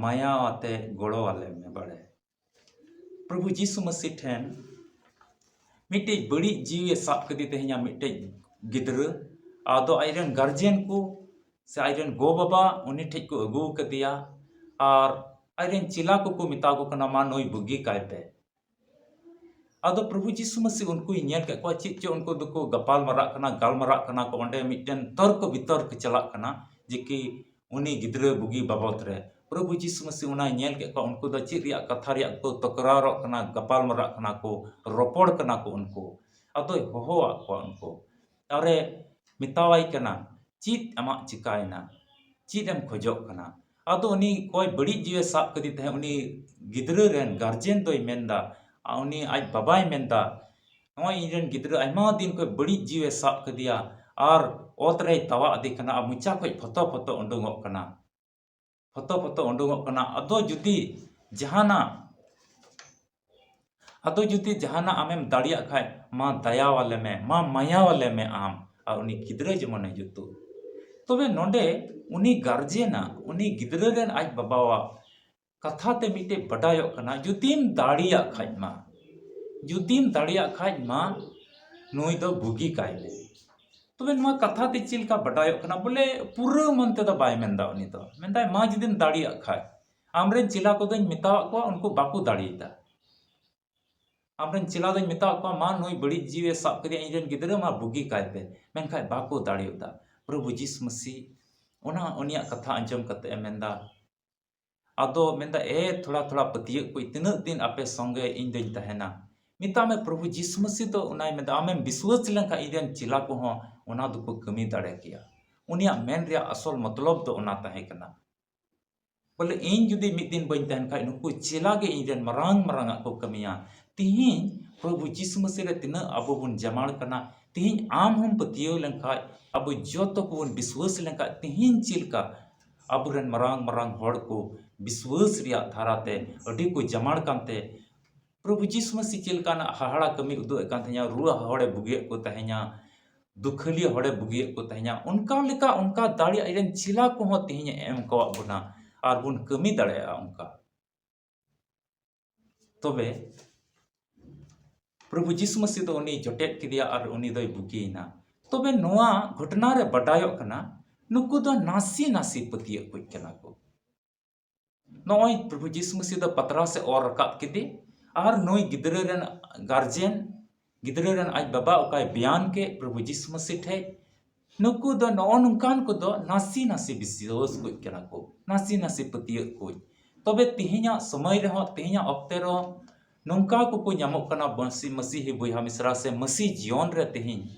ᱢᱟᱭᱟ ᱟᱛᱮ ᱜᱚᱲᱚ ᱟᱞᱮ ᱢᱮ ᱵᱟᱲᱮ᱾" ᱯᱨᱚᱵᱷᱩ ᱡᱤᱥᱩ ᱢᱟᱹᱥᱤ ᱴᱷᱮᱱ ᱢᱤᱫᱴᱮᱡ ᱵᱟᱹᱲᱤᱡ ᱡᱤᱣᱤ ᱥᱟᱵ ᱠᱮᱫᱮ ᱛᱟᱦᱮᱸᱧᱟ ᱢᱤᱫᱴᱮᱡ ᱜᱤᱫᱽᱨᱟᱹ᱾ ᱟᱫᱚ ᱟᱡᱨᱮᱱ ᱜᱟᱨᱡᱮᱱ ᱠᱚ ᱥᱮ ᱟᱡᱨᱮᱱ ᱜᱚ ᱵᱟᱵᱟ ᱩᱱᱤ ᱴᱷᱮᱡ ᱠᱚ ᱟᱹᱜᱩ ᱟᱠᱟᱫᱮᱭᱟ, ᱟᱨ ᱟᱡᱨᱮᱱ ᱪᱮᱞᱟ ᱠᱚᱠᱚ ᱢᱮᱛᱟ ᱠᱚ ᱠᱟᱱᱟ, "ᱢᱟ ᱱᱩᱭ ᱵᱩᱜᱤ ᱠᱟᱭ ᱯᱮ᱾" ᱟᱫᱚ ᱯᱨᱚᱵᱷᱩ ᱡᱤᱥᱩ ᱢᱟᱹᱥᱤ ᱩᱱᱠᱩᱭ ᱧᱮᱞ ᱠᱮᱫ ᱠᱚᱣᱟ, ᱪᱮᱫ ᱪᱚ ᱩᱱᱠᱩ ᱫᱚᱠᱚ ᱜᱟᱯᱟᱞ ᱢᱟᱨᱟᱜ ᱠᱟᱱᱟ, ᱜᱟᱞᱢᱟᱨᱟᱜ ᱠᱟᱱᱟ ᱠᱚ, ᱚᱸᱰᱮ ᱢᱤᱫᱴᱮᱱ ᱛᱚᱨᱠᱚ ᱵᱤᱛᱚᱨᱠᱚ ᱪᱟᱞᱟᱜ ᱠᱟᱱᱟ ᱡᱮ ᱠᱤ ᱩᱱᱤ ᱜᱤᱫᱽᱨᱟᱹ ᱵᱩᱜᱤ ᱵᱟᱵᱚᱫ ᱨᱮ᱾ ᱯᱨᱚᱵᱷᱩ ᱡᱤᱥᱩ ᱢᱟᱹᱥᱤ ᱚᱱᱟᱭ ᱧᱮᱞ ᱠᱮᱫ ᱠᱚᱣᱟ, ᱩᱱᱠᱩ ᱫᱚ ᱪᱮᱫ ᱨᱮᱭᱟᱜ ᱠᱟᱛᱷᱟ ᱨᱮᱭᱟᱜ ᱠᱚ ᱛᱚᱠᱨᱟᱨᱚᱜ ᱠᱟᱱᱟ, ᱜᱟᱯᱟᱞ ᱢᱟᱨᱟᱜ ᱠᱟᱱᱟ ᱠᱚ, ᱨᱚᱯᱚᱲ ᱠᱟᱱᱟ ᱠᱚ ᱩᱱᱠᱩ᱾ ᱟᱫᱚᱭ ᱦᱚᱦᱚᱣᱟᱫ ᱠᱚᱣᱟ ᱩᱱᱠᱩ᱾ ᱟᱨᱮ ᱢᱮᱛᱟᱣᱟᱭ ᱠᱟᱱᱟ, "ᱪᱮᱫ ᱟᱢᱟᱜ ᱪᱤᱠᱟᱭᱮᱱᱟ? ᱪᱮᱫ ᱮᱢ ᱠᱷᱚᱡᱚᱜ ᱠᱟᱱᱟ?" ᱟᱫᱚ ᱩᱱᱤ ᱚᱠᱚᱭ ᱵᱟᱹᱲᱤᱡ ᱡᱤᱣᱤ ᱥᱟᱵ ᱠᱮᱫᱮ ᱛᱟᱦᱮᱸᱫ, ᱩᱱᱤ ᱜᱤᱫᱽᱨᱟᱹ ᱨᱮᱱ ᱜᱟᱨᱡᱮᱱ ᱫᱚᱭ ᱢᱮᱱᱫᱟ, ᱟ, ᱩᱱᱤ ᱟᱡ ᱵᱟᱵᱟᱭ ᱢᱮᱱᱫᱟ, "ᱱᱚᱜᱼᱚᱭ ᱤᱧ ᱨᱮᱱ ᱜᱤᱫᱽᱨᱟᱹ ᱟᱭᱢᱟ ᱫᱤᱱ ᱠᱷᱚᱱ ᱵᱟᱹᱲᱤᱡ ᱡᱤᱣᱤ ᱥᱟᱵ ᱠᱮᱫᱮᱭᱟ ᱟᱨ ᱚᱛ ᱨᱮᱭ ᱛᱟᱣᱟᱜ ᱤᱫᱤ ᱠᱟᱱᱟ ᱟᱨ ᱢᱚᱪᱟ ᱠᱷᱚᱱ ᱯᱷᱚᱛᱚ ᱯᱷᱚᱛᱚ ᱩᱰᱩᱝᱚᱜ ᱠᱟᱱᱟ, ᱯᱷᱚᱛᱚ ᱯᱷᱚᱛᱚ ᱩᱰᱩᱝᱚᱜ ᱠᱟᱱᱟ᱾ ᱟᱫᱚ ᱡᱩᱫᱤ ᱡᱟᱦᱟᱱᱟᱜ, ᱟᱫᱚ ᱡᱩᱫᱤ ᱡᱟᱦᱟᱱᱟᱜ ᱟᱢᱮᱢ ᱫᱟᱲᱮᱭᱟᱜ ᱠᱷᱟᱡ, ᱢᱟ ᱫᱟᱭᱟᱣᱟᱞᱮ ᱢᱮ, ᱢᱟ ᱢᱟᱭᱟᱣᱟᱞᱮ ᱢᱮ ᱟᱢ ᱟᱨ ᱩᱱᱤ ᱜᱤᱫᱽᱨᱟᱹ ᱡᱮᱢᱚᱱᱮ ᱡᱩᱛᱩᱜ᱾" ᱛᱚᱵᱮ ᱱᱚᱰᱮ ᱩᱱᱤ ᱜᱟᱨᱡᱮᱱᱟᱜ, ᱩᱱᱤ ᱜᱤᱫᱽᱨᱟᱹ ᱨᱮᱱ ᱟᱡ ᱵᱟᱵᱟᱣᱟᱜ ᱠᱟᱛᱷᱟ ᱛᱮ ᱢᱤᱫᱴᱮᱡ ᱵᱟᱰᱟᱭᱚᱜ ᱠᱟᱱᱟ, ᱡᱩᱫᱤᱢ ᱫᱟᱲᱮᱭᱟᱜ ᱠᱷᱟᱡ ᱢᱟ, ᱡᱩᱫᱤᱢ ᱫᱟᱲᱮᱭᱟᱜ ᱠᱷᱟᱡ ᱢᱟ, ᱱᱩᱭ ᱫᱚ ᱵᱩᱜᱤ ᱠᱟᱭ ᱢᱮ᱾ ᱛᱚᱵᱮ ᱱᱚᱣᱟ ᱠᱟᱛᱷᱟ ᱛᱮ ᱪᱮᱫ ᱞᱮᱠᱟ ᱵᱟᱰᱟᱭᱚᱜ ᱠᱟᱱᱟ? ᱵᱚᱞᱮ ᱯᱩᱨᱟᱹ ᱢᱚᱱ ᱛᱮᱫᱚ ᱵᱟᱭ ᱢᱮᱱᱫᱟ, ᱩᱱᱤ ᱫᱚ ᱢᱮᱱᱫᱟᱭ, "ᱢᱟ ᱡᱩᱫᱤᱢ ᱫᱟᱲᱮᱭᱟᱜ ᱠᱷᱟᱡ, ᱟᱢᱨᱮᱱ ᱪᱮᱞᱟ ᱠᱚᱫᱚᱧ ᱢᱮᱛᱟᱣᱟᱫ ᱠᱚᱣᱟ, ᱩᱱᱠᱩ ᱵᱟᱠᱚ ᱫᱟᱲᱮᱭᱟᱫᱟ᱾ ᱟᱢᱨᱮᱱ ᱪᱮᱞᱟ ᱫᱚᱧ ᱢᱮᱛᱟᱣᱟᱫ ᱠᱚᱣᱟ, ᱢᱟ ᱱᱩᱭ ᱵᱟᱹᱲᱤᱡ ᱡᱤᱣᱤ ᱥᱟᱵ ᱠᱮᱫᱮᱭᱟ, ᱤᱧᱨᱮᱱ ᱜᱤᱫᱽᱨᱟᱹ, ᱢᱟ ᱵᱩᱜᱤ ᱠᱟᱭ ᱯᱮ, ᱢᱮᱱᱠᱷᱟᱡ ᱵᱟᱠᱚ ᱫᱟᱲᱮᱭᱟᱫᱟ᱾" ᱯᱨᱚᱵᱷᱩ ᱡᱤᱥᱩ ᱢᱟᱹᱥᱤ ᱚᱱᱟ ᱩᱱᱤᱭᱟᱜ ᱠᱟᱛᱷᱟ ᱟᱸᱡᱚᱢ ᱠᱟᱛᱮ ᱮ ᱢᱮᱱᱫᱟ, ᱟᱫᱚ ᱢᱮᱱᱫᱟ, "ᱮ ᱛᱷᱚᱲᱟ ᱛᱷᱚᱲᱟ ᱯᱟᱹᱛᱭᱟᱹᱜ ᱠᱚ, ᱛᱤᱱᱟᱹᱜ ᱫᱤᱱ ᱟᱯᱮ ᱥᱚᱸᱜᱮ ᱤᱧ ᱫᱚᱧ ᱛᱟᱦᱮᱱᱟ?" ᱢᱮᱛᱟᱜ ᱢᱮ, ᱯᱨᱚᱵᱷᱩ ᱡᱤᱥᱩ ᱢᱟᱹᱥᱤ ᱫᱚ ᱚᱱᱟᱭ ᱢᱮᱱᱫᱟ, ᱟᱢᱮᱢ ᱵᱤᱥᱣᱟᱹᱥ ᱞᱮᱱᱠᱷᱟᱱ ᱤᱧ ᱨᱮᱱ ᱪᱮᱞᱟ ᱠᱚᱦᱚᱸ ᱚᱱᱟ ᱫᱚᱠᱚ ᱠᱟᱹᱢᱤ ᱫᱟᱲᱮ ᱠᱮᱭᱟ᱾ ᱩᱱᱤᱭᱟᱜ ᱢᱮᱱ ᱨᱮᱭᱟᱜ ᱟᱥᱚᱞ ᱢᱚᱛᱞᱚᱵ ᱫᱚ ᱚᱱᱟ ᱛᱟᱦᱮᱸ ᱠᱟᱱᱟ᱾ ᱵᱚᱞᱮ ᱤᱧ ᱡᱩᱫᱤ ᱢᱤᱫ ᱫᱤᱱ ᱵᱟᱹᱧ ᱛᱟᱦᱮᱱ ᱠᱷᱟᱡ, ᱱᱩᱠᱩ ᱪᱮᱞᱟ ᱜᱮ ᱤᱧ ᱨᱮᱱ ᱢᱟᱨᱟᱝ ᱢᱟᱨᱟᱝ ᱟᱜ ᱠᱚ ᱠᱟᱹᱢᱤᱭᱟ᱾ ᱛᱤᱦᱤᱧ ᱯᱨᱚᱵᱷᱩ ᱡᱤᱥᱩ ᱢᱟᱹᱥᱤ ᱨᱮ ᱛᱤᱱᱟᱹᱜ ᱟᱵᱚ ᱵᱚᱱ ᱡᱟᱢᱟᱲ ᱠᱟᱱᱟ, ᱛᱤᱦᱤᱧ ᱟᱢ ᱦᱚᱸᱢ ᱯᱟᱹᱛᱭᱟᱹᱣ ᱞᱮᱱᱠᱷᱟᱡ, ᱟᱵᱚ ᱡᱚᱛᱚ ᱠᱚᱵᱚᱱ ᱵᱤᱥᱣᱟᱹᱥ ᱞᱮᱱᱠᱷᱟᱡ, ᱛᱤᱦᱤᱧ ᱪᱮᱫ ᱞᱮᱠᱟ ᱟᱵᱚᱨᱮᱱ ᱢᱟᱨᱟᱝ ᱢᱟᱨᱟᱝ ᱦᱚᱲ ᱠᱚ ᱵᱤᱥᱣᱟᱹᱥ ᱨᱮᱭᱟᱜ ᱫᱷᱟᱨᱟᱛᱮ ᱟᱹᱰᱤ ᱠᱚ ᱡᱟᱢᱟᱲ ᱠᱟᱱᱛᱮ, ᱯᱨᱚᱵᱷᱩ ᱡᱤᱥᱩ ᱢᱟᱹᱥᱤ ᱪᱮᱫ ᱞᱮᱠᱟᱱᱟᱜ ᱦᱟᱦᱟᱲᱟ ᱠᱟᱹᱢᱤ ᱩᱫᱩᱜ ᱮᱫ ᱠᱟᱱ ᱛᱟᱦᱮᱸᱱᱟ, ᱨᱩᱣᱟᱹ ᱦᱚᱲᱮ ᱵᱩᱜᱤᱭᱮᱫ ᱠᱚ ᱛᱟᱦᱮᱸᱱᱟ, ᱫᱩᱠᱷᱟᱹᱞᱤ ᱦᱚᱲᱮ ᱵᱩᱜᱤᱭᱮᱫ ᱠᱚ ᱛᱟᱦᱮᱸᱱᱟ, ᱚᱱᱠᱟ ᱞᱮᱠᱟ ᱚᱱᱠᱟ ᱫᱟᱲᱮ ᱟᱡ ᱨᱮᱱ ᱪᱮᱞᱟ ᱠᱚᱦᱚᱸ ᱛᱮᱦᱮᱧ ᱮ ᱮᱢ ᱠᱟᱣᱟᱫ ᱵᱚᱱᱟ ᱟᱨ ᱵᱚᱱ ᱠᱟᱹᱢᱤ ᱫᱟᱲᱮᱭᱟᱜᱼᱟ ᱚᱱᱠᱟ᱾ ᱛᱚᱵᱮ ᱯᱨᱚᱵᱷᱩ ᱡᱤᱥᱩ ᱢᱟᱹᱥᱤ ᱫᱚ ᱩᱱᱤ ᱡᱚᱴᱮᱫ ᱠᱮᱫᱮᱭᱟ ᱟᱨ ᱩᱱᱤ ᱫᱚᱭ ᱵᱩᱜᱤᱭᱮᱱᱟ᱾ ᱛᱚᱵᱮ ᱱᱚᱣᱟ ᱜᱷᱚᱴᱚᱱᱟ ᱨᱮ ᱵᱟᱰᱟᱭᱚᱜ ᱠᱟᱱᱟ, ᱱᱩᱠᱩ ᱫᱚ ᱱᱟᱥᱮ ᱱᱟᱥᱮ ᱯᱟᱹᱛᱭᱟᱹᱜ ᱠᱚ ᱠᱟᱱᱟ ᱠᱚ᱾ ᱱᱚᱜᱼᱚᱭ ᱯᱨᱚᱵᱷᱩ ᱡᱤᱥᱩ ᱢᱟᱹᱥᱤ ᱫᱚ ᱯᱟᱛᱨᱟᱥ ᱮ ᱚᱨ ᱨᱟᱠᱟᱵ ᱠᱮᱫᱮ, ᱟᱨ ᱱᱩᱭ ᱜᱤᱫᱽᱨᱟᱹ ᱨᱮᱱ ᱜᱟᱨᱡᱮᱱ, ᱜᱤᱫᱽᱨᱟᱹ ᱨᱮᱱ ᱟᱡ ᱵᱟᱵᱟ ᱚᱠᱟᱭ ᱵᱮᱭᱟᱱ ᱠᱮᱫ ᱯᱨᱚᱵᱷᱩ ᱡᱤᱥᱩ ᱢᱟᱹᱥᱤ ᱴᱷᱮᱡ, ᱱᱩᱠᱩ ᱫᱚ ᱱᱚᱜᱼᱚ ᱱᱚᱝᱠᱟᱱ ᱠᱚᱫᱚ ᱱᱟᱥᱮ ᱱᱟᱥᱮ ᱵᱤᱥᱣᱟᱹᱥ ᱠᱚ ᱠᱟᱱᱟ ᱠᱚ, ᱱᱟᱥᱮ ᱱᱟᱥᱮ ᱯᱟᱹᱛᱭᱟᱹᱜ ᱠᱚ᱾ ᱛᱚᱵᱮ ᱛᱮᱦᱮᱧᱟᱜ ᱥᱚᱢᱚᱭ ᱨᱮᱦᱚᱸ, ᱛᱮᱦᱮᱧᱟᱜ ᱚᱠᱛᱮ ᱨᱮᱦᱚᱸ ᱱᱚᱝᱠᱟ ᱠᱚᱠᱚ ᱧᱟᱢᱚᱜ ᱠᱟᱱᱟ, ᱢᱟᱹᱥᱤ-, ᱢᱟᱹᱥᱤᱦᱤ ᱵᱚᱭᱦᱟ ᱢᱤᱥᱨᱟ ᱥᱮ ᱢᱟᱹᱥᱤ ᱡᱤᱭᱚᱱ ᱨᱮ ᱛᱮᱦᱮᱧ᱾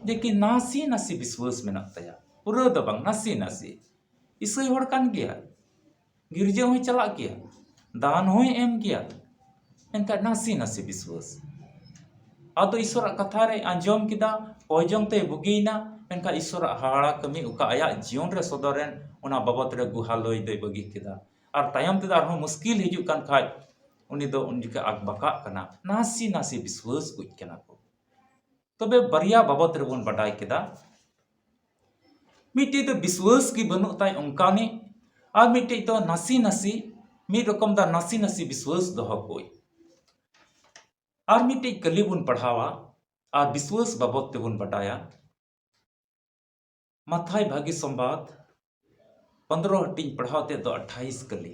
ᱡᱮ ᱠᱤ ᱱᱟᱥᱮ ᱱᱟᱥᱮ ᱵᱤᱥᱣᱟᱹᱥ ᱢᱮᱱᱟᱜ ᱛᱟᱭᱟ, ᱯᱩᱨᱟᱹ ᱫᱚ ᱵᱟᱝ, ᱱᱟᱥᱮ ᱱᱟᱥᱮ᱾ ᱤᱥᱟᱹᱭ ᱦᱚᱲ ᱠᱟᱱ ᱜᱮᱭᱟ, ᱜᱤᱨᱡᱟᱹ ᱦᱚᱸᱭ ᱪᱟᱞᱟᱜ ᱜᱮᱭᱟ, ᱫᱟᱱ ᱦᱚᱸᱭ ᱮᱢ ᱜᱮᱭᱟ, ᱢᱮᱱᱠᱷᱟᱱ ᱱᱟᱥᱮ ᱱᱟᱥᱮ ᱵᱤᱥᱣᱟᱹᱥ᱾ ᱟᱫᱚ ᱤᱥᱚᱨᱟᱜ ᱠᱟᱛᱷᱟ ᱨᱮᱭ ᱟᱸᱡᱚᱢ ᱠᱮᱫᱟ, ᱠᱚᱭ ᱡᱚᱝ ᱛᱮᱭ ᱵᱩᱜᱤᱭᱮᱱᱟ, ᱢᱮᱱᱠᱷᱟᱱ ᱤᱥᱚᱨᱟᱜ ᱦᱟᱦᱟᱲᱟ ᱠᱟᱹᱢᱤ ᱚᱠᱟ ᱟᱭᱟᱜ ᱡᱤᱭᱚᱱ ᱨᱮ ᱥᱚᱫᱚᱨᱮᱱ, ᱚᱱᱟ ᱵᱟᱵᱚᱛ ᱨᱮ ᱜᱩᱦᱟᱞᱚᱭ ᱫᱚᱭ ᱵᱟᱹᱜᱤ ᱠᱮᱫᱟ᱾ ᱟᱨ ᱛᱟᱭᱚᱢ ᱛᱮᱫᱚ ᱟᱨᱦᱚᱸ ᱢᱩᱥᱠᱤᱞ ᱦᱤᱡᱩᱜ ᱠᱟᱱ ᱠᱷᱟᱡ, ᱩᱱᱤ ᱫᱚ ᱩᱱ ᱡᱚᱠᱷᱮᱡ ᱟᱠᱵᱟᱠᱟᱜ ᱠᱟᱱᱟ, ᱱᱟᱥᱮ ᱱᱟᱥᱮ ᱵᱤᱥᱣᱟᱹᱥ ᱠᱚ ᱠᱟᱱᱟ ᱠᱚ᱾ ᱛᱚᱵᱮ ᱵᱟᱨᱭᱟ ᱵᱟᱵᱚᱛ ᱨᱮᱵᱚᱱ ᱵᱟᱰᱟᱭ ᱠᱮᱫᱟ, ᱢᱤᱫᱴᱤᱡ ᱫᱚ ᱵᱤᱥᱣᱟᱹᱥ ᱜᱮ ᱵᱟᱹᱱᱩᱜ ᱛᱟᱭ ᱚᱱᱠᱟᱱᱤᱡ, ᱟᱨ ᱢᱤᱫᱴᱤᱡ ᱫᱚ ᱱᱟᱥᱮ ᱱᱟᱥᱮ, ᱢᱤᱫ ᱨᱚᱠᱚᱢ ᱫᱚ ᱱᱟᱥᱮ ᱱᱟᱥᱮ ᱵᱤᱥᱣᱟᱹᱥ ᱫᱚᱦᱚ ᱠᱚ᱾ ᱟᱨ ᱢᱤᱫᱴᱤᱡ ᱠᱟᱹᱞᱤ ᱵᱚᱱ ᱯᱟᱲᱦᱟᱣᱟ ᱟᱨ ᱵᱤᱥᱣᱟᱹᱥ ᱵᱟᱵᱚᱛ ᱛᱮᱵᱚᱱ ᱵᱟᱰᱟᱭᱟ᱾ ᱢᱟᱛᱷᱟᱭ ᱵᱷᱟᱹᱜᱤ ᱥᱚᱢᱵᱟᱫ ᱯᱚᱱᱫᱽᱨᱚ ᱦᱟᱹᱴᱤᱧ ᱯᱟᱲᱦᱟᱣ ᱛᱮᱫ ᱫᱚ ᱟᱴᱷᱟᱭᱤᱥ ᱠᱟᱹᱞᱤ᱾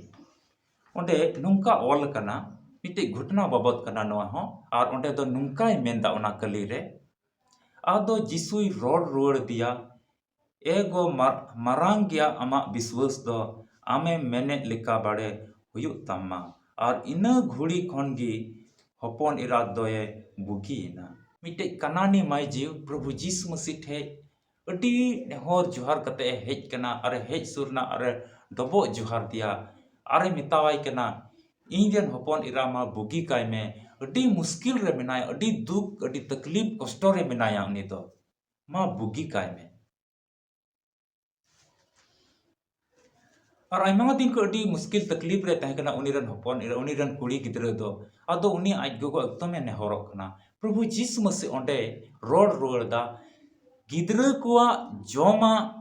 ᱚᱸᱰᱮ ᱱᱚᱝᱠᱟ ᱚᱞ ᱟᱠᱟᱱᱟ, ᱢᱤᱫᱴᱤᱡ ᱜᱷᱚᱴᱚᱱᱟ ᱵᱟᱵᱚᱛ ᱠᱟᱱᱟ ᱱᱚᱣᱟ ᱦᱚᱸ, ᱟᱨ ᱚᱸᱰᱮ ᱫᱚ ᱱᱚᱝᱠᱟᱭ ᱢᱮᱱᱫᱟ ᱚᱱᱟ ᱠᱟᱹᱞᱤ ᱨᱮ, ᱟᱫᱚ ᱡᱤᱥᱩᱭ ᱨᱚᱲ ᱨᱩᱣᱟᱹᱲ ᱟᱫᱮᱭᱟ, ᱮ ᱜᱚ, ᱢᱟᱨ-, ᱢᱟᱨᱟᱝ ᱜᱮᱭᱟ ᱟᱢᱟᱜ ᱵᱤᱥᱣᱟᱹᱥ ᱫᱚ, ᱟᱢᱮᱢ ᱢᱮᱱᱮᱫ ᱞᱮᱠᱟ ᱵᱟᱲᱮ ᱦᱩᱭᱩᱜ ᱛᱟᱢ ᱢᱟ᱾ ᱟᱨ ᱤᱱᱟᱹ ᱜᱷᱩᱲᱤ ᱠᱷᱚᱱ ᱜᱮ ᱦᱚᱯᱚᱱ ᱮᱨᱟ ᱫᱚᱭᱮ ᱵᱩᱜᱤᱭᱮᱱᱟ᱾ ᱢᱤᱫᱴᱮᱡ ᱠᱟᱱᱟᱱᱤ ᱢᱟᱹᱭ ᱡᱤᱣᱤ ᱯᱨᱚᱵᱷᱩ ᱡᱤᱥᱩ ᱢᱟᱹᱥᱤ ᱴᱷᱮᱡ ᱟᱹᱰᱤ ᱱᱮᱦᱚᱨ ᱡᱚᱦᱟᱨ ᱠᱟᱛᱮ ᱮ ᱦᱮᱡ ᱠᱟᱱᱟ, ᱟᱨ ᱮ ᱦᱮᱡ ᱥᱩᱨ ᱮᱱᱟ, ᱟᱨ ᱮ ᱰᱚᱵᱚᱜ ᱡᱚᱦᱟᱨ ᱫᱮᱭᱟ, ᱟᱨ ᱮ ᱢᱮᱛᱟᱣᱟᱭ ᱠᱟᱱᱟ, ᱤᱧ ᱨᱮᱱ ᱦᱚᱯᱚᱱ ᱮᱨᱟ ᱢᱟ ᱵᱩᱜᱤ ᱠᱟᱭ ᱢᱮ, ᱟᱹᱰᱤ ᱢᱩᱥᱠᱤᱞ ᱨᱮ ᱢᱮᱱᱟᱭᱟ, ᱟᱹᱰᱤ ᱫᱩᱠ, ᱟᱹᱰᱤ ᱛᱟᱠᱞᱤᱯ, ᱠᱚᱥᱴᱚ ᱨᱮ ᱢᱮᱱᱟᱭᱟ ᱩᱱᱤ ᱫᱚ, ᱢᱟ ᱵᱩᱜᱤ ᱠᱟᱭ ᱢᱮ᱾ ᱟᱨ ᱟᱭᱢᱟ ᱫᱤᱱ ᱠᱷᱚᱱ ᱟᱹᱰᱤ ᱢᱩᱥᱠᱤᱞ ᱛᱟᱠᱞᱤᱯ ᱨᱮ ᱛᱟᱦᱮᱸ ᱠᱟᱱᱟ ᱩᱱᱤ ᱨᱮᱱ ᱦᱚᱯᱚᱱ ᱮᱨᱟ, ᱩᱱᱤ ᱨᱮᱱ ᱠᱩᱲᱤ ᱜᱤᱫᱽᱨᱟᱹ ᱫᱚ᱾ ᱟᱫᱚ ᱩᱱᱤ ᱟᱡ ᱜᱚᱜᱚ ᱮᱠᱫᱚᱢᱮ ᱱᱮᱦᱚᱨᱚᱜ ᱠᱟᱱᱟ᱾ ᱯᱨᱚᱵᱷᱩ ᱡᱤᱥᱩ ᱢᱟᱹᱥᱤ ᱚᱸᱰᱮ ᱨᱚᱲ ᱨᱩᱣᱟᱹᱲ ᱮᱫᱟ, ᱜᱤᱫᱽᱨᱟᱹ ᱠᱚᱣᱟᱜ ᱡᱚᱢᱟᱜ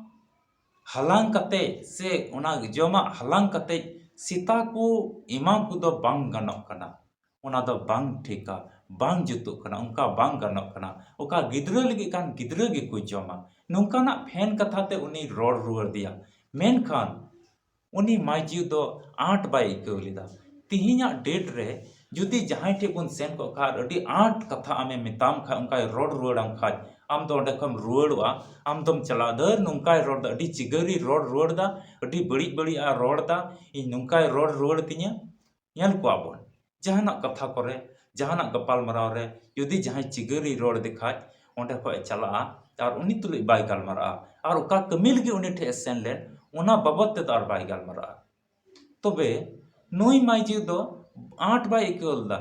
ᱦᱟᱞᱟᱝ ᱠᱟᱛᱮ ᱥᱮ ᱚᱱᱟ ᱡᱚᱢᱟᱜ ᱦᱟᱞᱟᱝ ᱠᱟᱛᱮ ᱥᱮᱛᱟ ᱠᱚ ᱮᱢᱟ ᱠᱚᱫᱚ ᱵᱟᱝ ᱜᱟᱱᱚᱜ ᱠᱟᱱᱟ᱾ ᱚᱱᱟ ᱫᱚ ᱵᱟᱝ ᱴᱷᱤᱠᱟ, ᱵᱟᱝ ᱡᱩᱛᱩᱜ ᱠᱟᱱᱟ, ᱚᱱᱠᱟ ᱵᱟᱝ ᱜᱟᱱᱚᱜ ᱠᱟᱱᱟ᱾ ᱚᱠᱟ ᱜᱤᱫᱽᱨᱟᱹ ᱞᱟᱹᱜᱤᱫ ᱠᱟᱱ, ᱜᱤᱫᱽᱨᱟᱹ ᱜᱮᱠᱚ ᱡᱚᱢᱟ᱾ ᱱᱚᱝᱠᱟᱱᱟᱜ ᱯᱷᱮᱱ ᱠᱟᱛᱷᱟ ᱛᱮ ᱩᱱᱤ ᱨᱚᱲ ᱨᱩᱣᱟᱹᱲ ᱫᱮᱭᱟ᱾ ᱢᱮᱱᱠᱷᱟᱱ ᱩᱱᱤ ᱢᱟᱹᱭᱡᱩ ᱫᱚ ᱟᱸᱴ ᱵᱟᱭ ᱟᱹᱭᱠᱟᱹᱣ ᱞᱮᱫᱟ᱾ ᱛᱤᱦᱤᱧᱟᱜ ᱰᱮᱴ ᱨᱮ ᱡᱩᱫᱤ ᱡᱟᱦᱟᱸᱭ ᱴᱷᱮᱡ ᱵᱚᱱ ᱥᱮᱱ ᱠᱚᱜ ᱠᱷᱟᱡ, ᱟᱹᱰᱤ ᱟᱸᱴ ᱠᱟᱛᱷᱟ ᱟᱢᱮ ᱢᱮᱛᱟᱢ ᱠᱷᱟᱡ, ᱚᱱᱠᱟᱭ ᱨᱚᱲ ᱨᱩᱣᱟᱹᱲᱟᱢ ᱠᱷᱟᱡ, ᱟᱢ ᱫᱚ ᱚᱸᱰᱮ ᱠᱷᱚᱱ ᱨᱩᱣᱟᱹᱲᱚᱜᱼᱟ, ᱟᱢ ᱫᱚᱢ ᱪᱟᱞᱟᱜᱼᱟ, ᱫᱷᱟᱹᱨ ᱱᱚᱝᱠᱟᱭ ᱨᱚᱲ ᱮᱫᱟ, ᱟᱹᱰᱤ ᱪᱤᱜᱟᱹᱨᱤ ᱨᱚᱲ ᱨᱩᱣᱟᱹᱲ ᱮᱫᱟ, ᱟᱹᱰᱤ ᱵᱟᱹᱲᱤᱡ ᱵᱟᱹᱲᱤᱡ ᱟᱜ ᱨᱚᱲ ᱮᱫᱟ, ᱤᱧ ᱱᱚᱝᱠᱟᱭ ᱨᱚᱲ ᱨᱩᱣᱟᱹᱲ ᱛᱤᱧᱟᱹ᱾ ᱧᱮᱞ ᱠᱚᱣᱟ ᱵᱚᱱ, ᱡᱟᱦᱟᱱᱟᱜ ᱠᱟᱛᱷᱟ ᱠᱚᱨᱮ, ᱡᱟᱦᱟᱱᱟᱜ ᱜᱟᱯᱟᱞᱢᱟᱨᱟᱣ ᱨᱮ ᱡᱩᱫᱤ ᱡᱟᱦᱟᱸᱭ ᱪᱤᱜᱟᱹᱨᱤ ᱨᱚᱲ ᱫᱮᱠᱷᱟᱡ, ᱚᱸᱰᱮ ᱠᱷᱚᱡ ᱮ ᱪᱟᱞᱟᱜᱼᱟ ᱟᱨ ᱩᱱᱤ ᱛᱩᱞᱩᱡ ᱵᱟᱭ ᱜᱟᱞᱢᱟᱨᱟᱜᱼᱟ᱾ ᱟᱨ ᱚᱠᱟ ᱠᱟᱹᱢᱤ ᱞᱟᱹᱜᱤᱫ ᱩᱱᱤ ᱴᱷᱮᱡ ᱮ ᱥᱮᱱ ᱞᱮᱱ, ᱚᱱᱟ ᱵᱟᱵᱚᱫ ᱛᱮᱫᱚ ᱟᱨ ᱵᱟᱭ ᱜᱟᱞᱢᱟᱨᱟᱜᱼᱟ᱾ ᱛᱚᱵᱮ ᱱᱩᱭ ᱢᱟᱹᱭᱡᱩ ᱫᱚ ᱟᱸᱴ ᱵᱟᱭ ᱟᱹᱭᱠᱟᱹᱣ ᱞᱮᱫᱟ,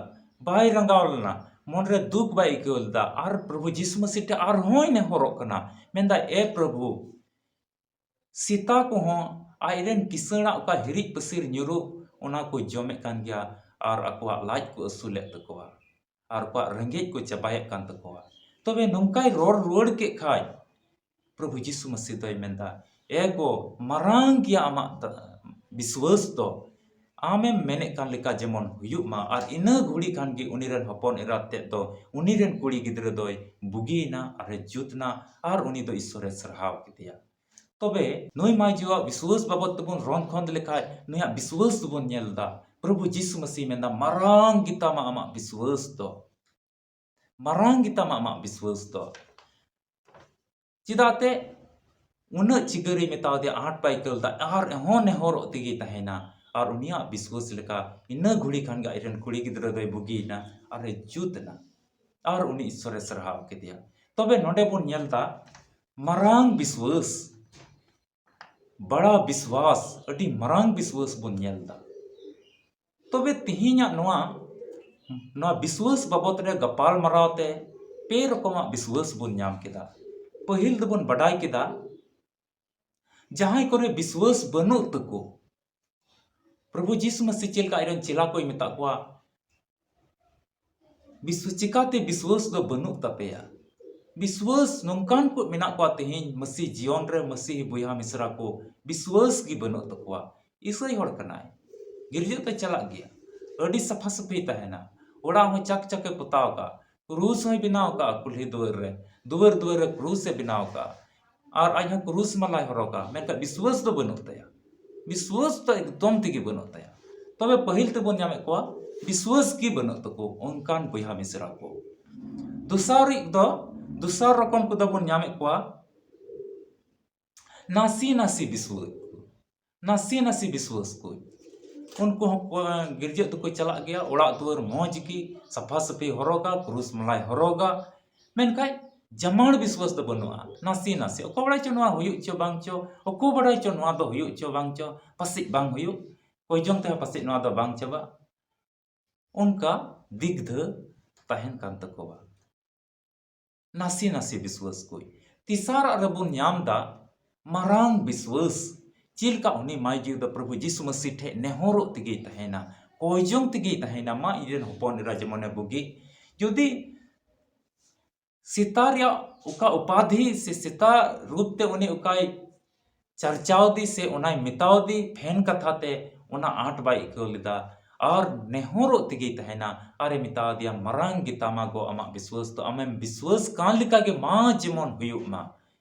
ᱵᱟᱭ ᱨᱟᱸᱜᱟᱣ ᱞᱮᱱᱟ, ᱢᱚᱱᱨᱮ ᱫᱩᱠ ᱵᱟᱭ ᱟᱹᱭᱠᱟᱹᱣ ᱞᱮᱫᱟ᱾ ᱟᱨ ᱯᱨᱚᱵᱷᱩ ᱡᱤᱥᱩ ᱢᱟᱹᱥᱤ ᱴᱷᱮᱡ ᱟᱨᱦᱚᱸᱭ ᱱᱮᱦᱚᱨᱚᱜ ᱠᱟᱱᱟ, ᱢᱮᱱᱫᱟ, "ᱮ ᱯᱨᱚᱵᱷᱩ, ᱥᱮᱛᱟ ᱠᱚᱦᱚᱸ ᱟᱡᱨᱮᱱ ᱠᱤᱥᱟᱹᱬᱟᱜ ᱚᱠᱟ ᱦᱤᱨᱤᱡ ᱯᱟᱹᱥᱤᱨ ᱧᱩᱨᱩᱜ, ᱚᱱᱟ ᱠᱚ ᱡᱚᱢᱮᱫ ᱠᱟᱱ ᱜᱮᱭᱟ ᱟᱨ ᱟᱠᱚᱣᱟᱜ ᱞᱟᱡ ᱠᱚ ᱟᱹᱥᱩᱞᱮᱫ ᱛᱟᱠᱚᱣᱟ ᱟᱨ ᱟᱠᱚᱣᱟᱜ ᱨᱮᱸᱜᱮᱡ ᱠᱚ ᱪᱟᱵᱟᱭᱮᱫ ᱠᱟᱱ ᱛᱟᱠᱚᱣᱟ᱾" ᱛᱚᱵᱮ ᱱᱚᱝᱠᱟᱭ ᱨᱚᱲ ᱨᱩᱣᱟᱹᱲ ᱠᱮᱫ ᱠᱷᱟᱡ, ᱯᱨᱚᱵᱷᱩ ᱡᱤᱥᱩ ᱢᱟᱹᱥᱤ ᱫᱚᱭ ᱢᱮᱱᱫᱟ, "ᱮ ᱜᱚ, ᱢᱟᱨᱟᱝ ᱜᱮᱭᱟ ᱟᱢᱟᱜ ᱫᱟ-, ᱵᱤᱥᱣᱟᱹᱥ ᱫᱚ, ᱟᱢᱮᱢ ᱢᱮᱱᱮᱫ ᱠᱟᱱ ᱞᱮᱠᱟ ᱡᱮᱢᱚᱱ ᱦᱩᱭᱩᱜ ᱢᱟ᱾" ᱟᱨ ᱤᱱᱟᱹ ᱜᱷᱩᱲᱤ ᱠᱷᱟᱱ ᱜᱮ ᱩᱱᱤ ᱨᱮᱱ ᱦᱚᱯᱚᱱ ᱮᱨᱟ ᱛᱮᱫ ᱫᱚ, ᱩᱱᱤ ᱨᱮᱱ ᱠᱩᱲᱤ ᱜᱤᱫᱽᱨᱟᱹ ᱫᱚᱭ ᱵᱩᱜᱤᱭᱮᱱᱟ ᱟᱨᱮ ᱡᱩᱛ ᱮᱱᱟ, ᱟᱨ ᱩᱱᱤ ᱫᱚ ᱤᱥᱥᱚᱨᱮ ᱥᱟᱨᱦᱟᱣ ᱠᱮᱫᱮᱭᱟ᱾ ᱛᱚᱵᱮ ᱱᱩᱭ ᱢᱟᱹᱭᱡᱩᱣᱟᱜ ᱵᱤᱥᱣᱟᱹᱥ ᱵᱟᱵᱚᱫ ᱛᱮᱵᱚᱱ ᱨᱚᱱ ᱠᱷᱚᱸᱫ ᱞᱮᱠᱷᱟᱡ, ᱱᱩᱭᱟᱜ ᱵᱤᱥᱣᱟᱹᱥ ᱫᱚᱵᱚᱱ ᱧᱮᱞ ᱮᱫᱟ᱾ ᱯᱨᱚᱵᱷᱩ ᱡᱤᱥᱩ ᱢᱟᱹᱥᱤ ᱢᱮᱱᱫᱟ, "ᱢᱟᱨᱟᱝ ᱜᱮᱛᱟᱢᱟ ᱟᱢᱟᱜ ᱵᱤᱥᱣᱟᱹᱥ ᱫᱚ, ᱢᱟᱨᱟᱝ ᱜᱮᱛᱟᱢᱟ ᱟᱢᱟᱜ ᱵᱤᱥᱣᱟᱹᱥ ᱫᱚ᱾" ᱪᱮᱫᱟᱜ ᱛᱮ ᱩᱱᱟᱹᱜ ᱪᱤᱜᱟᱹᱨᱤ ᱢᱮᱛᱟᱣ ᱫᱮᱭᱟ, ᱟᱸᱴ ᱵᱟᱭ ᱟᱹᱭᱠᱟᱹᱣ ᱞᱮᱫᱟ, ᱟᱨ ᱦᱚᱸ ᱱᱮᱦᱚᱨᱚᱜ ᱛᱮᱜᱮ ᱛᱟᱦᱮᱱᱟ᱾ ᱟᱨ ᱩᱱᱤᱭᱟᱜ ᱵᱤᱥᱣᱟᱹᱥ ᱞᱮᱠᱟ ᱤᱱᱟᱹ ᱜᱷᱩᱲᱤ ᱠᱷᱟᱱ ᱜᱮ ᱟᱡᱨᱮᱱ ᱠᱩᱲᱤ ᱜᱤᱫᱽᱨᱟᱹ ᱫᱚᱭ ᱵᱩᱜᱤᱭᱮᱱᱟ ᱟᱨᱮ ᱡᱩᱛ ᱮᱱᱟ, ᱟᱨ ᱩᱱᱤ ᱤᱥᱥᱚᱨᱮ ᱥᱟᱨᱦᱟᱣ ᱠᱮᱫᱮᱭᱟ᱾ ᱛᱚᱵᱮ ᱱᱚᱰᱮ ᱵᱚᱱ ᱧᱮᱞ ᱮᱫᱟ, ᱢᱟᱨᱟᱝ ᱵᱤᱥᱣᱟᱹᱥ, ᱵᱟᱲᱟ ᱵᱤᱥᱣᱟᱥ, ᱟᱹᱰᱤ ᱢᱟᱨᱟᱝ ᱵᱤᱥᱣᱟᱹᱥ ᱵᱚᱱ ᱧᱮᱞ ᱮᱫᱟ᱾ ᱛᱚᱵᱮ ᱛᱮᱦᱮᱧᱟᱜ ᱱᱚᱣᱟ, ᱱᱚᱣᱟ ᱵᱤᱥᱣᱟᱹᱥ ᱵᱟᱵᱚᱛ ᱨᱮ ᱜᱟᱯᱟᱞ ᱢᱟᱨᱟᱣ ᱛᱮ ᱯᱮ ᱨᱚᱠᱚᱢᱟᱜ ᱵᱤᱥᱣᱟᱹᱥ ᱵᱚᱱ ᱧᱟᱢ ᱠᱮᱫᱟ᱾ ᱯᱟᱹᱦᱤᱞ ᱫᱚᱵᱚᱱ ᱵᱟᱰᱟᱭ ᱠᱮᱫᱟ, ᱡᱟᱦᱟᱸᱭ ᱠᱚᱨᱮ ᱵᱤᱥᱣᱟᱹᱥ ᱵᱟᱹᱱᱩᱜ ᱛᱟᱠᱚ, ᱯᱨᱚᱵᱷᱩ ᱡᱤᱥᱩ ᱢᱟᱹᱥᱤ ᱪᱮᱫ ᱞᱮᱠᱟ ᱟᱡᱨᱮᱱ ᱪᱮᱞᱟ ᱠᱚᱭ ᱢᱮᱛᱟᱜ ᱠᱚᱣᱟ, "ᱵᱤᱥᱣᱟᱹᱥ, ᱪᱤᱠᱟᱛᱮ ᱵᱤᱥᱣᱟᱹᱥ ᱫᱚ ᱵᱟᱹᱱᱩᱜ ᱛᱟᱯᱮᱭᱟ?" ᱵᱤᱥᱣᱟᱹᱥ ᱱᱚᱝᱠᱟᱱ ᱠᱚ ᱢᱮᱱᱟᱜ ᱠᱚᱣᱟ ᱛᱮᱦᱮᱧ ᱢᱟᱹᱥᱤ ᱡᱤᱭᱚᱱ ᱨᱮ, ᱢᱟᱹᱥᱤ ᱵᱚᱭᱦᱟ ᱢᱤᱥᱨᱟ ᱠᱚ, ᱵᱤᱥᱣᱟᱹᱥ ᱜᱮ ᱵᱟᱹᱱᱩᱜ ᱛᱟᱠᱚᱣᱟ᱾ ᱤᱥᱟᱹᱭ ᱦᱚᱲ ᱠᱟᱱᱟᱭ, ᱜᱤᱨᱡᱟᱹ ᱛᱮ ᱪᱟᱞᱟᱜ ᱜᱮᱭᱟ, ᱟᱹᱰᱤ ᱥᱟᱯᱷᱟ ᱥᱟᱹᱯᱷᱤ ᱛᱟᱦᱮᱱᱟ, ᱚᱲᱟᱜ ᱦᱚᱸ ᱪᱟᱠ ᱪᱟᱠᱮ ᱯᱚᱛᱟᱣ ᱠᱟᱜᱼᱟ, ᱠᱨᱩᱥ ᱦᱚᱸᱭ ᱵᱮᱱᱟᱣ ᱠᱟᱜᱼᱟ ᱠᱩᱞᱦᱤ ᱫᱩᱣᱟᱹᱨ ᱨᱮ, ᱫᱩᱣᱟᱹᱨ ᱫᱩᱣᱟᱹᱨ ᱨᱮ ᱠᱨᱩᱥ ᱮ ᱵᱮᱱᱟᱣ ᱠᱟᱜᱼᱟ, ᱟᱨ ᱟᱡ ᱦᱚᱸ ᱠᱨᱩᱥ ᱢᱟᱞᱟᱭ ᱦᱚᱨᱚᱜᱟ, ᱢᱮᱱᱠᱷᱟᱱ ᱵᱤᱥᱣᱟᱹᱥ ᱫᱚ ᱵᱟᱹᱱᱩᱜ ᱛᱟᱭᱟ᱾ ᱵᱤᱥᱣᱟᱹᱥ ᱫᱚ ᱮᱠᱫᱚᱢ ᱛᱮᱜᱮ ᱵᱟᱹᱱᱩᱜ ᱛᱟᱭᱟ᱾ ᱛᱚᱵᱮ ᱯᱟᱹᱦᱤᱞ ᱛᱮᱵᱚᱱ ᱧᱟᱢᱮᱫ ᱠᱚᱣᱟ, ᱵᱤᱥᱣᱟᱹᱥ ᱜᱮ ᱵᱟᱹᱱᱩᱜ ᱛᱟᱠᱚ ᱚᱱᱠᱟᱱ ᱵᱚᱭᱦᱟ ᱢᱤᱥᱨᱟ ᱠᱚ᱾ ᱫᱚᱥᱟᱨᱤᱡ ᱫᱚ ᱫᱚᱥᱟᱨ ᱨᱚᱠᱚᱢ ᱠᱚᱫᱚ ᱵᱚᱱ ᱧᱟᱢᱮᱫ ᱠᱚᱣᱟ ᱱᱟᱥᱮ ᱱᱟᱥᱮ ᱵᱤᱥᱣᱟᱹᱥ ᱠᱚ᱾ ᱱᱟᱥᱮ ᱱᱟᱥᱮ ᱵᱤᱥᱣᱟᱹᱥ ᱠᱚ᱾ ᱩᱱᱠᱩ ᱦᱚᱸ ᱠᱚ, ᱜᱤᱨᱡᱟᱹ ᱫᱚᱠᱚ ᱪᱟᱞᱟᱜ ᱜᱮᱭᱟ, ᱚᱲᱟᱜ ᱫᱩᱣᱟᱹᱨ ᱢᱚᱡᱽ ᱜᱮ ᱥᱟᱯᱷᱟ ᱥᱟᱹᱯᱷᱤ ᱦᱚᱨᱚᱜᱟ, ᱠᱩᱨᱩᱥ ᱢᱟᱞᱟᱭ ᱦᱚᱨᱚᱜᱟ, ᱢᱮᱱᱠᱷᱟᱱ ᱡᱟᱢᱟᱲ ᱵᱤᱥᱣᱟᱹᱥ ᱫᱚ ᱵᱟᱹᱱᱩᱜᱼᱟ, ᱱᱟᱥᱮ ᱱᱟᱥᱮ᱾ ᱚᱠᱚᱭ ᱵᱟᱲᱟᱭ ᱪᱚ ᱱᱚᱣᱟ ᱦᱩᱭᱩᱜ ᱪᱚ ᱵᱟᱝ ᱪᱚ, ᱚᱠᱚᱭ ᱵᱟᱲᱟᱭ ᱪᱚ ᱱᱚᱣᱟ ᱫᱚ ᱦᱩᱭᱩᱜ ᱪᱚ ᱵᱟᱝ ᱪᱚ, ᱯᱟᱥᱮᱡ ᱵᱟᱝ ᱦᱩᱭᱩᱜ, ᱠᱚᱭ ᱡᱚᱝ ᱛᱮᱦᱚᱸ ᱯᱟᱥᱮᱡ ᱱᱚᱣᱟ ᱫᱚ ᱵᱟᱝ ᱪᱟᱵᱟᱜ᱾ ᱚᱱᱠᱟ ᱫᱤᱜᱽᱫᱷᱟᱹ ᱛᱟᱦᱮᱱ ᱠᱟᱱ ᱛᱟᱠᱚᱣᱟ᱾ ᱱᱟᱥᱮ ᱱᱟᱥᱮ ᱵᱤᱥᱣᱟᱹᱥ ᱠᱚ᱾ ᱛᱮᱥᱟᱨᱟᱜ ᱨᱮᱵᱚᱱ ᱧᱟᱢ ᱫᱟ ᱢᱟᱨᱟᱝ ᱵᱤᱥᱣᱟᱹᱥ᱾ ᱪᱮᱫ ᱞᱮᱠᱟ ᱩᱱᱤ ᱢᱟᱹᱭ ᱡᱤᱣᱤ ᱫᱚ ᱯᱨᱚᱵᱷᱩ ᱡᱤᱥᱩ ᱢᱟᱹᱥᱤ ᱴᱷᱮᱡ ᱱᱮᱦᱚᱨᱚᱜ ᱛᱮᱜᱮᱭ ᱛᱟᱦᱮᱱᱟ, ᱠᱚᱭ ᱡᱚᱝ ᱛᱮᱜᱮᱭ ᱛᱟᱦᱮᱱᱟ, ᱢᱟ ᱤᱧ ᱨᱮᱱ ᱦᱚᱯᱚᱱ ᱮᱨᱟ ᱡᱮᱢᱚᱱᱮ ᱵᱩᱜᱤ᱾ ᱡᱩᱫᱤ ᱥᱮᱛᱟ ᱨᱮᱭᱟᱜ ᱚᱠᱟ ᱩᱯᱟᱫᱷᱤ ᱥᱮ ᱥᱮᱛᱟ ᱨᱩᱯ ᱛᱮ ᱩᱱᱤ ᱚᱠᱟᱭ ᱪᱟᱨᱪᱟᱣ ᱫᱤ ᱥᱮ ᱚᱱᱟᱭ ᱢᱮᱛᱟᱣ ᱫᱤ ᱯᱷᱮᱱ ᱠᱟᱛᱷᱟ ᱛᱮ ᱚᱱᱟ ᱟᱸᱴ ᱵᱟᱭ ᱟᱹᱭᱠᱟᱹᱣ ᱞᱮᱫᱟ ᱟᱨ ᱱᱮᱦᱚᱨᱚᱜ ᱛᱮᱜᱮᱭ ᱛᱟᱦᱮᱱᱟ ᱟᱨᱮ ᱢᱮᱛᱟᱣ ᱫᱮᱭᱟ, "ᱢᱟᱨᱟᱝ ᱜᱮᱛᱟᱢᱟ ᱜᱚ ᱟᱢᱟᱜ ᱵᱤᱥᱣᱟᱹᱥ ᱫᱚ, ᱟᱢᱮᱢ ᱵᱤᱥᱣᱟᱹᱥ ᱠᱟᱱ ᱞᱮᱠᱟᱜᱮ ᱢᱟ ᱡᱮᱢᱚᱱ ᱦᱩᱭᱩᱜ ᱢᱟ᱾"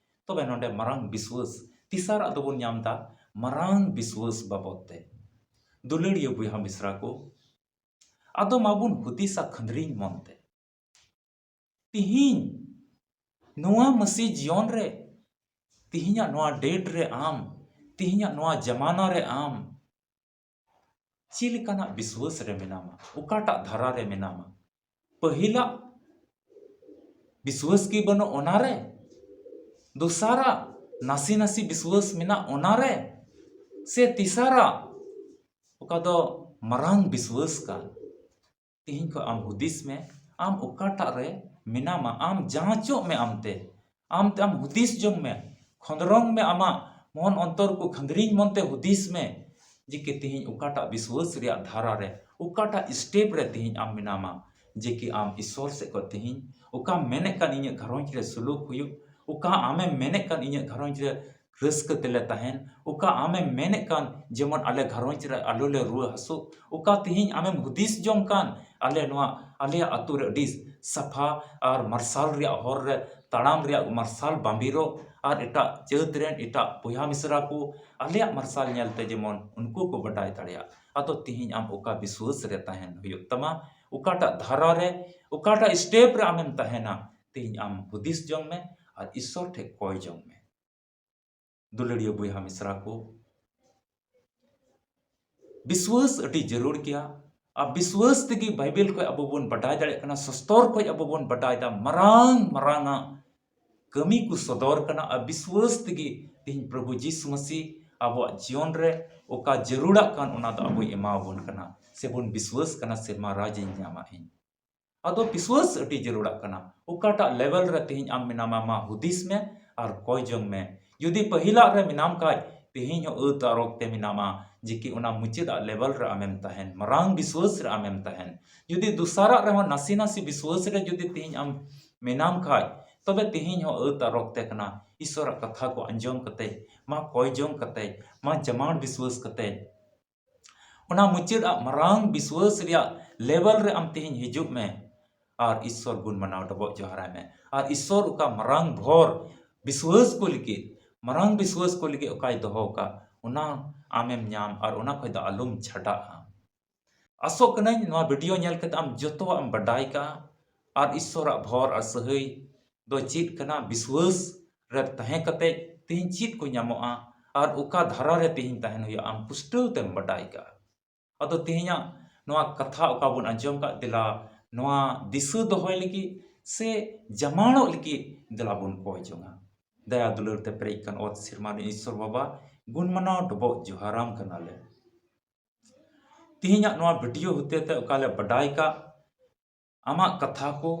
ᱛᱚᱵᱮ ᱱᱚᱰᱮ ᱢᱟᱨᱟᱝ ᱵᱤᱥᱣᱟᱹᱥ, ᱛᱮᱥᱟᱨᱟᱜ ᱫᱚᱵᱚᱱ ᱧᱟᱢ ᱫᱟ ᱢᱟᱨᱟᱝ ᱵᱤᱥᱣᱟᱹᱥ ᱵᱟᱵᱚᱫ ᱛᱮ᱾ ᱫᱩᱞᱟᱹᱲᱤᱭᱟᱹ ᱵᱚᱭᱦᱟ ᱢᱤᱥᱨᱟ ᱠᱚ, ᱟᱫᱚ ᱢᱟᱵᱚᱱ ᱦᱩᱫᱤᱥᱟ ᱠᱷᱟᱹᱱᱫᱽᱨᱤᱧ ᱢᱚᱱᱛᱮ᱾ ᱛᱤᱦᱤᱧ ᱱᱚᱣᱟ ᱢᱟᱹᱥᱤ ᱡᱤᱭᱚᱱ ᱨᱮ, ᱛᱤᱦᱤᱧᱟᱜ ᱱᱚᱣᱟ date ᱨᱮ ᱟᱢ, ᱛᱤᱦᱤᱧᱟᱜ ᱱᱚᱣᱟ ᱡᱟᱢᱟᱱᱟ ᱨᱮ ᱟᱢ ᱪᱮᱫ ᱞᱮᱠᱟᱱᱟᱜ ᱵᱤᱥᱣᱟᱹᱥ ᱨᱮ ᱢᱮᱱᱟᱢᱟ? ᱚᱠᱟᱴᱟᱜ ᱫᱷᱟᱨᱟ ᱨᱮ ᱢᱮᱱᱟᱢᱟ? ᱯᱟᱹᱦᱤᱞᱟᱜ ᱵᱤᱥᱣᱟᱹᱥ ᱜᱮ ᱵᱟᱹᱱᱩᱜ ᱚᱱᱟᱨᱮ? ᱫᱚᱥᱟᱨᱟᱜ ᱱᱟᱥᱮ ᱱᱟᱥᱮ ᱵᱤᱥᱣᱟᱹᱥ ᱢᱮᱱᱟᱜ ᱚᱱᱟᱨᱮ? ᱥᱮ ᱛᱮᱥᱟᱨᱟᱜ ᱚᱠᱟ ᱫᱚ ᱢᱟᱨᱟᱝ ᱵᱤᱥᱣᱟᱹᱥ ᱠᱟᱱ? ᱛᱤᱦᱤᱧ ᱠᱷᱚᱱ ᱟᱢ ᱦᱩᱫᱤᱥ ᱢᱮ, ᱟᱢ ᱚᱠᱟᱴᱟᱜ ᱨᱮ ᱢᱮᱱᱟᱢᱟ, ᱟᱢ ᱡᱟᱸᱪᱚᱜ ᱢᱮ ᱟᱢᱛᱮ, ᱟᱢᱛᱮ ᱟᱢ ᱦᱩᱫᱤᱥ ᱡᱚᱝ ᱢᱮ, ᱠᱷᱚᱸᱫᱽᱨᱚᱝ ᱢᱮ, ᱟᱢᱟᱜ ᱢᱚᱱ ᱚᱱᱛᱚᱨ ᱠᱚ ᱠᱷᱟᱹᱱᱫᱽᱨᱤᱧ ᱢᱚᱱᱛᱮ ᱦᱩᱫᱤᱥ ᱢᱮ, ᱡᱮ ᱠᱤ ᱛᱤᱦᱤᱧ ᱚᱠᱟᱴᱟᱜ ᱵᱤᱥᱣᱟᱹᱥ ᱨᱮᱭᱟᱜ ᱫᱷᱟᱨᱟ ᱨᱮ, ᱚᱠᱟᱴᱟᱜ step ᱨᱮ ᱛᱤᱦᱤᱧ ᱟᱢ ᱢᱮᱱᱟᱢᱟ, ᱡᱮ ᱠᱤ ᱟᱢ ᱤᱥᱚᱨ ᱥᱮᱫ ᱠᱷᱚᱱ ᱛᱤᱦᱤᱧ ᱚᱠᱟᱢ ᱢᱮᱱᱮᱫ ᱠᱟᱱ ᱤᱧᱟᱹᱜ ᱜᱷᱟᱨᱚᱸᱡᱽ ᱨᱮ ᱥᱩᱞᱩᱠ ᱦᱩᱭᱩᱜ, ᱚᱠᱟ ᱟᱢᱮᱢ ᱢᱮᱱᱮᱫ ᱠᱟᱱ ᱤᱧᱟᱹᱜ ᱜᱷᱟᱨᱚᱸᱡᱽ ᱨᱮ ᱨᱟᱹᱥᱠᱟᱹ ᱛᱮᱞᱮ ᱛᱟᱦᱮᱱ, ᱚᱠᱟ ᱟᱢᱮᱢ ᱢᱮᱱᱮᱫ ᱠᱟᱱ ᱡᱮᱢᱚᱱ ᱟᱞᱮ ᱜᱷᱟᱨᱚᱸᱡᱽ ᱨᱮ ᱟᱞᱚ ᱞᱮ ᱨᱩᱣᱟᱹ ᱦᱟᱹᱥᱩᱜ, ᱚᱠᱟ ᱛᱤᱦᱤᱧ ᱟᱢᱮᱢ ᱦᱩᱫᱤᱥ ᱡᱚᱝ ᱠᱟᱱ ᱟᱞᱮ ᱱᱚᱣᱟ ᱟᱞᱮᱭᱟᱜ ᱟᱹᱛᱩ ᱨᱮ ᱟᱹᱰᱤ ᱥᱟᱯᱷᱟ ᱟᱨ ᱢᱟᱨᱥᱟᱞ ᱨᱮᱭᱟᱜ ᱦᱚᱨ ᱨᱮ ᱛᱟᱲᱟᱢ ᱨᱮᱭᱟᱜ ᱢᱟᱨᱥᱟᱞ ᱵᱟᱢᱵᱤᱨᱚᱜ ᱟᱨ ᱮᱴᱟᱜ ᱡᱟᱹᱛ ᱨᱮᱱ ᱮᱴᱟᱜ ᱵᱚᱭᱦᱟ ᱢᱤᱥᱨᱟ ᱠᱚ ᱟᱞᱮᱭᱟᱜ ᱢᱟᱨᱥᱟᱞ ᱧᱮᱞᱛᱮ ᱡᱮᱢᱚᱱ ᱩᱱᱠᱩ ᱠᱚ ᱵᱟᱰᱟᱭ ᱫᱟᱲᱮᱭᱟᱜ᱾ ᱟᱫᱚ ᱛᱤᱦᱤᱧ ᱟᱢ ᱚᱠᱟ ᱵᱤᱥᱣᱟᱹᱥ ᱨᱮ ᱛᱟᱦᱮᱱ ᱦᱩᱭᱩᱜ ᱛᱟᱢᱟ, ᱚᱠᱟᱴᱟᱜ ᱫᱷᱟᱨᱟ ᱨᱮ, ᱚᱠᱟᱴᱟᱜ step ᱨᱮ ᱟᱢᱮᱢ ᱛᱟᱦᱮᱱᱟ, ᱛᱮᱦᱮᱧ ᱟᱢ ᱦᱩᱫᱤᱥ ᱡᱚᱝ ᱢᱮ ᱟᱨ ᱤᱥᱥᱚᱨ ᱴᱷᱮᱱ ᱠᱚᱭ ᱡᱚᱝ ᱢᱮ᱾ ᱫᱩᱞᱟᱹᱲᱤᱭᱟᱹ ᱵᱚᱭᱦᱟ ᱢᱤᱥᱨᱟ ᱠᱚ, ᱵᱤᱥᱣᱟᱹᱥ ᱟᱹᱰᱤ ᱡᱟᱹᱨᱩᱲ ᱜᱮᱭᱟ᱾ ᱟᱨ ᱵᱤᱥᱣᱟᱹᱥ ᱛᱮᱜᱮ ᱵᱟᱭᱵᱮᱞ ᱠᱷᱚᱱ ᱟᱵᱚ ᱵᱚᱱ ᱵᱟᱰᱟᱭ ᱫᱟᱲᱮᱭᱟᱜ ᱠᱟᱱᱟ, ᱥᱚᱥᱛᱚᱨ ᱠᱷᱚᱱ ᱟᱵᱚ ᱵᱚᱱ ᱵᱟᱰᱟᱭ ᱫᱟ, ᱢᱟᱨᱟᱝ ᱢᱟᱨᱟᱝ ᱟᱜ ᱠᱟᱹᱢᱤ ᱠᱚ ᱥᱚᱫᱚᱨ ᱠᱟᱱᱟ᱾ ᱟᱨ ᱵᱤᱥᱣᱟᱹᱥ ᱛᱮᱜᱮ ᱛᱮᱦᱮᱧ ᱯᱨᱚᱵᱷᱩ ᱡᱤᱥᱩ ᱢᱟᱹᱥᱤ ᱟᱵᱚᱣᱟᱜ ᱡᱤᱭᱚᱱ ᱨᱮ ᱚᱠᱟ ᱡᱟᱹᱨᱩᱲᱟᱜ ᱠᱟᱱ, ᱚᱱᱟ ᱫᱚ ᱟᱵᱚᱭ ᱮᱢᱟᱣᱟᱵᱚᱱ ᱠᱟᱱᱟ, ᱥᱮᱵᱚᱱ ᱵᱤᱥᱣᱟᱹᱥ ᱠᱟᱱᱟ, ᱥᱮᱨᱢᱟ ᱨᱟᱡᱽ ᱤᱧ ᱧᱟᱢᱟ ᱤᱧ᱾ ᱟᱫᱚ ᱵᱤᱥᱣᱟᱹᱥ ᱟᱹᱰᱤ ᱡᱟᱹᱨᱩᱲᱟᱜ ᱠᱟᱱᱟ᱾ ᱚᱠᱟᱴᱟᱜ ᱞᱮᱵᱮᱞ ᱨᱮ ᱛᱮᱦᱮᱧ ᱟᱢ ᱢᱮᱱᱟᱢᱟ, ᱢᱟ ᱦᱩᱫᱤᱥ ᱢᱮ ᱟᱨ ᱠᱚᱭ ᱡᱚᱝ ᱢᱮ᱾ ᱡᱩᱫᱤ ᱯᱟᱹᱦᱤᱞᱟᱜ ᱨᱮ ᱢᱮᱱᱟᱢ ᱠᱷᱟᱡ, ᱛᱮᱦᱮᱧ ᱦᱚᱸ ᱟᱹᱛ ᱟᱨ ᱚᱠᱛᱮ ᱢᱮᱱᱟᱢᱟ, ᱡᱮ ᱠᱤ ᱚᱱᱟ ᱢᱩᱪᱟᱹᱫᱟᱜ ᱞᱮᱵᱮᱞ ᱨᱮ ᱟᱢᱮᱢ ᱛᱟᱦᱮᱱ, ᱢᱟᱨᱟᱝ ᱵᱤᱥᱣᱟᱹᱥ ᱨᱮ ᱟᱢᱮᱢ ᱛᱟᱦᱮᱱ᱾ ᱡᱩᱫᱤ ᱫᱚᱥᱟᱨᱟᱜ ᱨᱮᱦᱚᱸ ᱱᱟᱥᱮ ᱱᱟᱥᱮ ᱵᱤᱥᱣᱟᱹᱥ ᱨᱮ ᱡᱩᱫᱤ ᱛᱮᱦᱮᱧ ᱟᱢ ᱢᱮᱱᱟᱢ ᱠᱷᱟᱡ, ᱛᱚᱵᱮ ᱛᱮᱦᱮᱧ ᱦᱚᱸ ᱟᱹᱛ ᱟᱨ ᱚᱠᱛᱮ ᱠᱟᱱᱟ᱾ ᱤᱥᱚᱨᱟᱜ ᱠᱟᱛᱷᱟ ᱠᱚ ᱟᱸᱡᱚᱢ ᱠᱟᱛᱮ, ᱢᱟ ᱠᱚᱭ ᱡᱚᱝ ᱠᱟᱛᱮ, ᱢᱟ ᱡᱟᱢᱟᱲ ᱵᱤᱥᱣᱟᱹᱥ ᱠᱟᱛᱮ, ᱚᱱᱟ ᱢᱩᱪᱟᱹᱫ ᱟᱜ ᱢᱟᱨᱟᱝ ᱵᱤᱥᱣᱟᱹᱥ ᱨᱮᱭᱟᱜ ᱞᱮᱵᱮᱞ ᱨᱮ ᱟᱢ ᱛᱮᱦᱮᱧ ᱦᱤᱡᱩᱜ ᱢᱮ ᱟᱨ ᱤᱥᱥᱚᱨ ᱜᱩᱱ ᱢᱟᱱᱟᱣ ᱰᱚᱵᱚᱜ ᱡᱚᱦᱟᱨᱟᱭ ᱢᱮ᱾ ᱟᱨ ᱤᱥᱥᱚᱨ ᱚᱠᱟ ᱢᱟᱨᱟᱝ ᱵᱷᱚᱨ ᱵᱤᱥᱣᱟᱹᱥ ᱠᱚ ᱞᱟᱹᱜᱤᱫ, ᱢᱟᱨᱟᱝ ᱵᱤᱥᱣᱟᱹᱥ ᱠᱚ ᱞᱟᱹᱜᱤᱫ ᱚᱠᱟᱭ ᱫᱚᱦᱚ ᱟᱠᱟᱫ, ᱚᱱᱟ ᱟᱢᱮᱢ ᱧᱟᱢ ᱟᱨ ᱚᱱᱟ ᱠᱷᱚᱱ ᱫᱚ ᱟᱞᱚᱢ ᱪᱷᱟᱰᱟᱜᱼᱟ᱾ ᱟᱥᱚᱜ ᱠᱟᱹᱱᱟᱹᱧ ᱱᱚᱣᱟ ᱵᱷᱤᱰᱤᱭᱳ ᱧᱮᱞ ᱠᱟᱛᱮ ᱟᱢ ᱡᱚᱛᱚᱣᱟᱜ ᱮᱢ ᱵᱟᱰᱟᱭ ᱠᱟᱜᱼᱟ ᱟᱨ ᱤᱥᱥᱚᱨᱟᱜ ᱵᱷᱚᱨ ᱟᱨ ᱥᱟᱹᱦᱟᱹᱭ ᱫᱚ ᱪᱮᱫ ᱠᱟᱱᱟ, ᱵᱤᱥᱣᱟᱹᱥ ᱨᱮ ᱛᱟᱦᱮᱸ ᱠᱟᱛᱮ ᱛᱮᱦᱮᱧ ᱪᱮᱫ ᱠᱚ ᱧᱟᱢᱚᱜᱼᱟ ᱟᱨ ᱚᱠᱟ ᱫᱷᱟᱨᱟ ᱨᱮ ᱛᱮᱦᱮᱧ ᱛᱟᱦᱮᱱ ᱦᱩᱭᱩᱜᱼᱟ, ᱟᱢ ᱯᱩᱥᱴᱟᱹᱣ ᱛᱮᱢ ᱵᱟᱰᱟᱭ ᱠᱟᱜᱼᱟ᱾ ᱟᱫᱚ ᱛᱮᱦᱮᱧᱟᱜ ᱱᱚᱣᱟ ᱠᱟᱛᱷᱟ ᱚᱠᱟ ᱵᱚᱱ ᱟᱸᱡᱚᱢ ᱠᱟᱜ, ᱫᱮᱞᱟ ᱱᱚᱣᱟ ᱫᱤᱥᱟᱹ ᱫᱚᱦᱚᱭ ᱞᱟᱹᱜᱤᱫ ᱥᱮ ᱡᱟᱢᱟᱲᱚᱜ ᱞᱟᱹᱜᱤᱫ ᱫᱮᱞᱟ ᱵᱚᱱ ᱠᱚᱭ ᱡᱚᱝᱟ᱾ ᱫᱟᱭᱟ ᱫᱩᱞᱟᱹᱲ ᱛᱮ ᱯᱮᱨᱮᱡ ᱠᱟᱱ ᱚᱛ ᱥᱮᱨᱢᱟ ᱨᱮᱱ ᱤᱥᱥᱚᱨ ᱵᱟᱵᱟ, ᱜᱩᱱ ᱢᱟᱱᱟᱣ ᱰᱚᱵᱚᱜ ᱡᱚᱦᱟᱨᱟᱢ ᱠᱟᱱᱟᱞᱮ᱾ ᱛᱮᱦᱮᱧᱟᱜ ᱱᱚᱣᱟ ᱵᱷᱤᱰᱤᱭᱳ ᱦᱚᱛᱮ ᱛᱮ ᱚᱠᱟ ᱞᱮ ᱵᱟᱰᱟᱭ ᱠᱟᱜ, ᱟᱢᱟᱜ ᱠᱟᱛᱷᱟ ᱠᱚ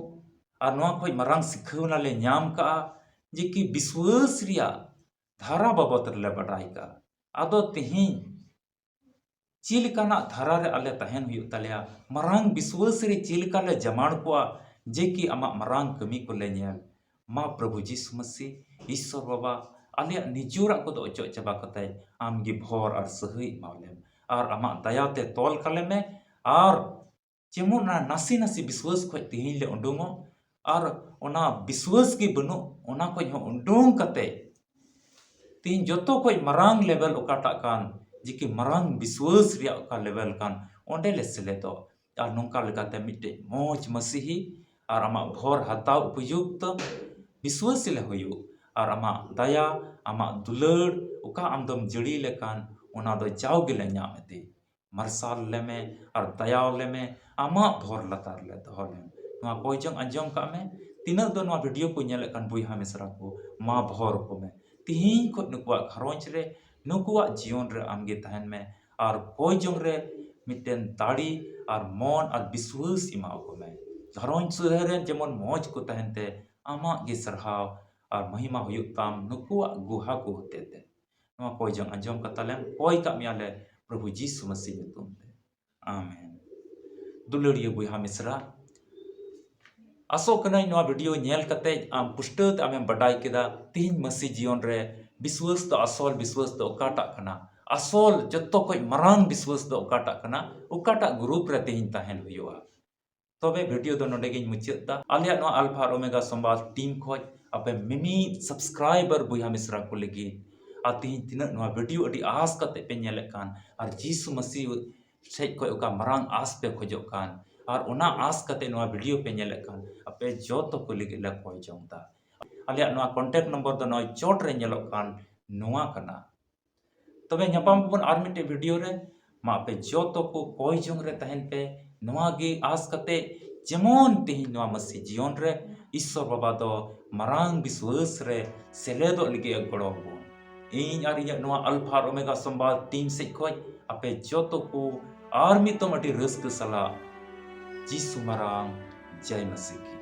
ᱟᱨ ᱱᱚᱣᱟ ᱠᱷᱚᱱ ᱢᱟᱨᱟᱝ ᱥᱤᱠᱷᱟᱹᱣᱱᱟ ᱞᱮ ᱧᱟᱢ ᱠᱟᱜᱼᱟ, ᱡᱮ ᱠᱤ ᱵᱤᱥᱣᱟᱹᱥ ᱨᱮᱭᱟᱜ ᱫᱷᱟᱨᱟ ᱵᱟᱵᱚᱛ ᱨᱮᱞᱮ ᱵᱟᱰᱟᱭ ᱠᱟᱜᱼᱟ᱾ ᱟᱫᱚ ᱛᱮᱦᱮᱧ ᱪᱮᱫ ᱞᱮᱠᱟᱱᱟᱜ ᱫᱷᱟᱨᱟ ᱨᱮ ᱟᱞᱮ ᱛᱟᱦᱮᱱ ᱦᱩᱭᱩᱜ ᱛᱟᱞᱮᱭᱟ, ᱢᱟᱨᱟᱝ ᱵᱤᱥᱣᱟᱹᱥ ᱨᱮ ᱪᱮᱫ ᱞᱮᱠᱟ ᱞᱮ ᱡᱟᱢᱟᱲ ᱠᱚᱣᱟ, ᱡᱮ ᱠᱤ ᱟᱢᱟᱜ ᱢᱟᱨᱟᱝ ᱠᱟᱹᱢᱤ ᱠᱚᱞᱮ ᱧᱮᱞ᱾ ᱢᱟ ᱯᱨᱚᱵᱷᱩ ᱡᱤᱥᱩ ᱢᱟᱹᱥᱤ, ᱤᱥᱥᱚᱨ ᱵᱟᱵᱟ, ᱟᱞᱮᱭᱟᱜ ᱱᱤᱡᱚᱨᱟᱜ ᱠᱚᱫᱚ ᱚᱪᱚᱜ ᱪᱟᱵᱟ ᱠᱟᱛᱮ ᱟᱢ ᱜᱮ ᱵᱷᱚᱨ ᱟᱨ ᱥᱟᱹᱦᱟᱹᱭ ᱮᱢᱟ ᱞᱮᱢ ᱟᱨ ᱟᱢᱟᱜ ᱫᱟᱭᱟ ᱛᱮ ᱛᱚᱞ ᱠᱟᱞᱮ ᱢᱮ᱾ ᱟᱨ ᱡᱮᱢᱚᱱ ᱚᱱᱟ ᱱᱟᱥᱮ ᱱᱟᱥᱮ ᱵᱤᱥᱣᱟᱹᱥ ᱠᱷᱚᱱ ᱛᱮᱦᱮᱧ ᱞᱮ ᱩᱰᱩᱝᱚᱜ ᱟᱨ ᱚᱱᱟ ᱵᱤᱥᱣᱟᱹᱥ ᱜᱮ ᱵᱟᱹᱱᱩᱜ, ᱚᱱᱟ ᱠᱷᱚᱱ ᱦᱚᱸ ᱩᱰᱩᱝ ᱠᱟᱛᱮ ᱛᱮᱦᱮᱧ ᱡᱚᱛᱚ ᱠᱷᱚᱱ ᱢᱟᱨᱟᱝ ᱞᱮᱵᱮᱞ ᱚᱠᱟᱴᱟᱜ ᱠᱟᱱ, ᱡᱮ ᱠᱤ ᱢᱟᱨᱟᱝ ᱵᱤᱥᱣᱟᱹᱥ ᱨᱮᱭᱟᱜ ᱚᱠᱟ ᱞᱮᱵᱮᱞ ᱠᱟᱱ, ᱚᱸᱰᱮ ᱞᱮ ᱥᱮᱞᱮᱫᱚᱜ᱾ ᱟᱨ ᱱᱚᱝᱠᱟ ᱞᱮᱠᱟᱛᱮ ᱢᱤᱫᱴᱮᱡ ᱢᱚᱡᱽ ᱢᱟᱹᱥᱤᱦᱤ ᱟᱨ ᱟᱢᱟᱜ ᱵᱷᱚᱨ ᱦᱟᱛᱟᱣ ᱩᱯᱚᱡᱩᱠᱛᱚ ᱵᱤᱥᱣᱟᱹᱥᱤ ᱞᱮ ᱦᱩᱭᱩᱜ, ᱟᱨ ᱟᱢᱟᱜ ᱫᱟᱭᱟ, ᱟᱢᱟᱜ ᱫᱩᱞᱟᱹᱲ ᱚᱠᱟ ᱟᱢ ᱫᱚᱢ ᱡᱟᱹᱲᱤ ᱞᱮᱠᱟᱱ, ᱚᱱᱟ ᱫᱚ ᱡᱟᱣ ᱜᱮᱞᱮ ᱧᱟᱢ ᱤᱫᱤ᱾ ᱢᱟᱨᱥᱟᱞ ᱞᱮᱢᱮ ᱟᱨ ᱫᱟᱭᱟᱣ ᱞᱮᱢᱮ, ᱟᱢᱟᱜ ᱵᱷᱚᱨ ᱞᱟᱛᱟᱨ ᱞᱮ ᱫᱚᱦᱚ ᱞᱮᱢ᱾ ᱱᱚᱣᱟ ᱠᱚᱭ ᱡᱚᱝ ᱟᱸᱡᱚᱢ ᱠᱟᱜ ᱢᱮ, ᱛᱤᱱᱟᱹᱜ ᱫᱚ ᱱᱚᱣᱟ ᱵᱷᱤᱰᱤᱭᱳ ᱠᱚ ᱧᱮᱞᱮᱫ ᱠᱟᱱ ᱵᱚᱭᱦᱟ ᱢᱤᱥᱨᱟ ᱠᱚ, ᱢᱟ ᱵᱷᱚᱨ ᱠᱚᱢᱮ᱾ ᱛᱤᱦᱤᱧ ᱠᱷᱚᱱ ᱱᱩᱠᱩᱣᱟᱜ ᱜᱷᱟᱨᱚᱸᱡᱽ ᱨᱮ, ᱱᱩᱠᱩᱣᱟᱜ ᱡᱤᱭᱚᱱ ᱨᱮ ᱟᱢᱜᱮ ᱛᱟᱦᱮᱱ ᱢᱮ ᱟᱨ ᱠᱚᱭ ᱡᱚᱝ ᱨᱮ ᱢᱤᱫᱴᱮᱱ ᱫᱟᱲᱮ ᱟᱨ ᱢᱚᱱ ᱟᱨ ᱵᱤᱥᱣᱟᱹᱥ ᱮᱢᱟ ᱠᱚ ᱢᱮ᱾ ᱜᱷᱟᱨᱚᱸᱡᱽ ᱥᱩᱫᱷᱟᱹᱨ ᱨᱮᱱ ᱡᱮᱢᱚᱱ ᱢᱚᱡᱽ ᱠᱚ ᱛᱟᱦᱮᱱ ᱛᱮ, ᱟᱢᱟᱜ ᱜᱮ ᱥᱟᱨᱦᱟᱣ ᱟᱨ ᱢᱚᱦᱤᱢᱟ ᱦᱩᱭᱩᱜ ᱛᱟᱢ ᱱᱩᱠᱩᱣᱟᱜ ᱜᱩᱦᱟ ᱠᱚ ᱦᱚᱛᱮ ᱛᱮ᱾ ᱱᱚᱣᱟ ᱠᱚᱭ ᱡᱚᱝ ᱟᱸᱡᱚᱢ ᱠᱟᱛᱟ ᱞᱮᱢ ᱠᱚᱭ ᱠᱟᱜ ᱢᱮᱭᱟ ᱞᱮ ᱯᱨᱚᱵᱷᱩ ᱡᱤᱥᱩ ᱢᱟᱹᱥᱤ ᱧᱩᱛᱩᱢ ᱛᱮ᱾ ᱟᱢᱮᱱ᱾ ᱫᱩᱞᱟᱹᱲᱤᱭᱟᱹ ᱵᱚᱭᱦᱟ ᱢᱤᱥᱨᱟ, ᱟᱥᱚᱜ ᱠᱟᱹᱱᱟᱹᱧ ᱱᱚᱣᱟ ᱵᱷᱤᱰᱤᱭᱳ ᱧᱮᱞ ᱠᱟᱛᱮ ᱟᱢ ᱯᱩᱥᱴᱟᱹᱣ ᱛᱮ ᱟᱢᱮᱢ ᱵᱟᱰᱟᱭ ᱠᱮᱫᱟ ᱛᱤᱦᱤᱧ ᱢᱟᱹᱥᱤ ᱡᱤᱭᱚᱱ ᱨᱮ ᱵᱤᱥᱣᱟᱹᱥ ᱫᱚ, ᱟᱥᱚᱞ ᱵᱤᱥᱣᱟᱹᱥ ᱫᱚ ᱚᱠᱟᱴᱟᱜ ᱠᱟᱱᱟ, ᱟᱥᱚᱞ ᱡᱚᱛᱚ ᱠᱷᱚᱡ ᱢᱟᱨᱟᱝ ᱵᱤᱥᱣᱟᱹᱥ ᱫᱚ ᱚᱠᱟᱴᱟᱜ ᱠᱟᱱᱟ, ᱚᱠᱟᱴᱟᱜ ᱜᱨᱩᱯ ᱨᱮ ᱛᱤᱦᱤᱧ ᱛᱟᱦᱮᱱ ᱦᱩᱭᱩᱜᱼᱟ᱾ ᱛᱚᱵᱮ ᱵᱷᱤᱰᱤᱭᱳ ᱫᱚ ᱱᱚᱰᱮ ᱜᱤᱧ ᱢᱩᱪᱟᱹᱫ ᱫᱟ᱾ ᱟᱞᱮᱭᱟᱜ ᱱᱚᱣᱟ ᱟᱞᱯᱷᱟ ᱟᱨ ᱳᱢᱮᱜᱟ ᱥᱚᱢᱵᱟᱫ ᱴᱤᱢ ᱠᱷᱚᱡ ᱟᱯᱮ ᱢᱤᱢᱤᱫ ᱥᱟᱵᱥᱠᱨᱟᱭᱵᱟᱨ ᱵᱚᱭᱦᱟ ᱢᱤᱥᱨᱟ ᱠᱚ ᱞᱟᱹᱜᱤᱫ, ᱟᱨ ᱛᱤᱦᱤᱧ ᱛᱤᱱᱟᱹᱜ ᱱᱚᱣᱟ ᱵᱷᱤᱰᱤᱭᱳ ᱟᱹᱰᱤ ᱟᱸᱥ ᱠᱟᱛᱮ ᱯᱮ ᱧᱮᱞᱮᱫ ᱠᱟᱱ, ᱟᱨ ᱡᱤᱥᱩ ᱢᱟᱹᱥᱤ ᱴᱷᱮᱡ ᱠᱷᱚᱡ ᱚᱠᱟ ᱢᱟᱨᱟᱝ ᱟᱸᱥ ᱯᱮ ᱠᱷᱚᱡᱚᱜ ᱠᱟᱱ, ᱟᱨ ᱚᱱᱟ ᱟᱸᱥ ᱠᱟᱛᱮ ᱱᱚᱣᱟ ᱵᱷᱤᱰᱤᱭᱳ ᱯᱮ ᱧᱮᱞᱮᱫ ᱠᱟᱱ, ᱟᱯᱮ ᱡᱚᱛᱚ ᱠᱚ ᱞᱟᱹᱜᱤᱫ ᱞᱮ ᱠᱚᱭ ᱡᱚᱝ ᱫᱟ᱾ ᱟᱞᱮᱭᱟᱜ ᱱᱚᱣᱟ ᱠᱚᱱᱴᱮᱠᱴ ᱱᱚᱢᱵᱚᱨ ᱫᱚ ᱱᱚᱜᱼᱚᱭ ᱪᱚᱴ ᱨᱮ ᱧᱮᱞᱚᱜ ᱠᱟᱱ ᱱᱚᱣᱟ ᱠᱟᱱᱟ᱾ ᱛᱚᱵᱮ ᱧᱟᱯᱟᱢ ᱟᱵᱚᱱ ᱟᱨ ᱢᱤᱫᱴᱮᱡ ᱵᱷᱤᱰᱤᱭᱳ ᱨᱮ᱾ ᱢᱟ ᱟᱯᱮ ᱡᱚᱛᱚ ᱠᱚ ᱠᱚᱭ ᱡᱚᱝ ᱨᱮ ᱛᱟᱦᱮᱱ ᱯᱮ, ᱱᱚᱣᱟ ᱜᱮ ᱟᱸᱥ ᱠᱟᱛᱮ, ᱡᱮᱢᱚᱱ ᱛᱮᱦᱮᱧ ᱱᱚᱣᱟ ᱢᱟᱹᱥᱤ ᱡᱤᱭᱚᱱ ᱨᱮ ᱤᱥᱥᱚᱨ ᱵᱟᱵᱟ ᱫᱚ ᱢᱟᱨᱟᱝ ᱵᱤᱥᱣᱟᱹᱥ ᱨᱮ ᱥᱮᱞᱮᱫᱚᱜ ᱞᱟᱹᱜᱤᱫ ᱮ ᱜᱚᱲᱚ ᱟᱵᱚᱱ᱾ ᱤᱧ ᱟᱨ ᱤᱧᱟᱹᱜ ᱱᱚᱣᱟ ᱟᱞᱯᱷᱟ ᱟᱨ ᱳᱢᱮᱜᱟ ᱥᱚᱢᱵᱟᱫ ᱴᱤᱢ ᱥᱮᱡ ᱠᱷᱚᱡ ᱟᱯᱮ ᱡᱚᱛᱚ ᱠᱚ ᱟᱨ ᱢᱤᱫ ᱫᱚᱢ ᱟᱹᱰᱤ ᱨᱟᱹᱥᱠᱟᱹ ᱥᱟᱞᱟᱜ ᱡᱤᱥᱩ ᱢᱟᱨᱟᱝ ᱡᱟᱭ ᱢᱟᱹᱥᱤ ᱠᱤ᱾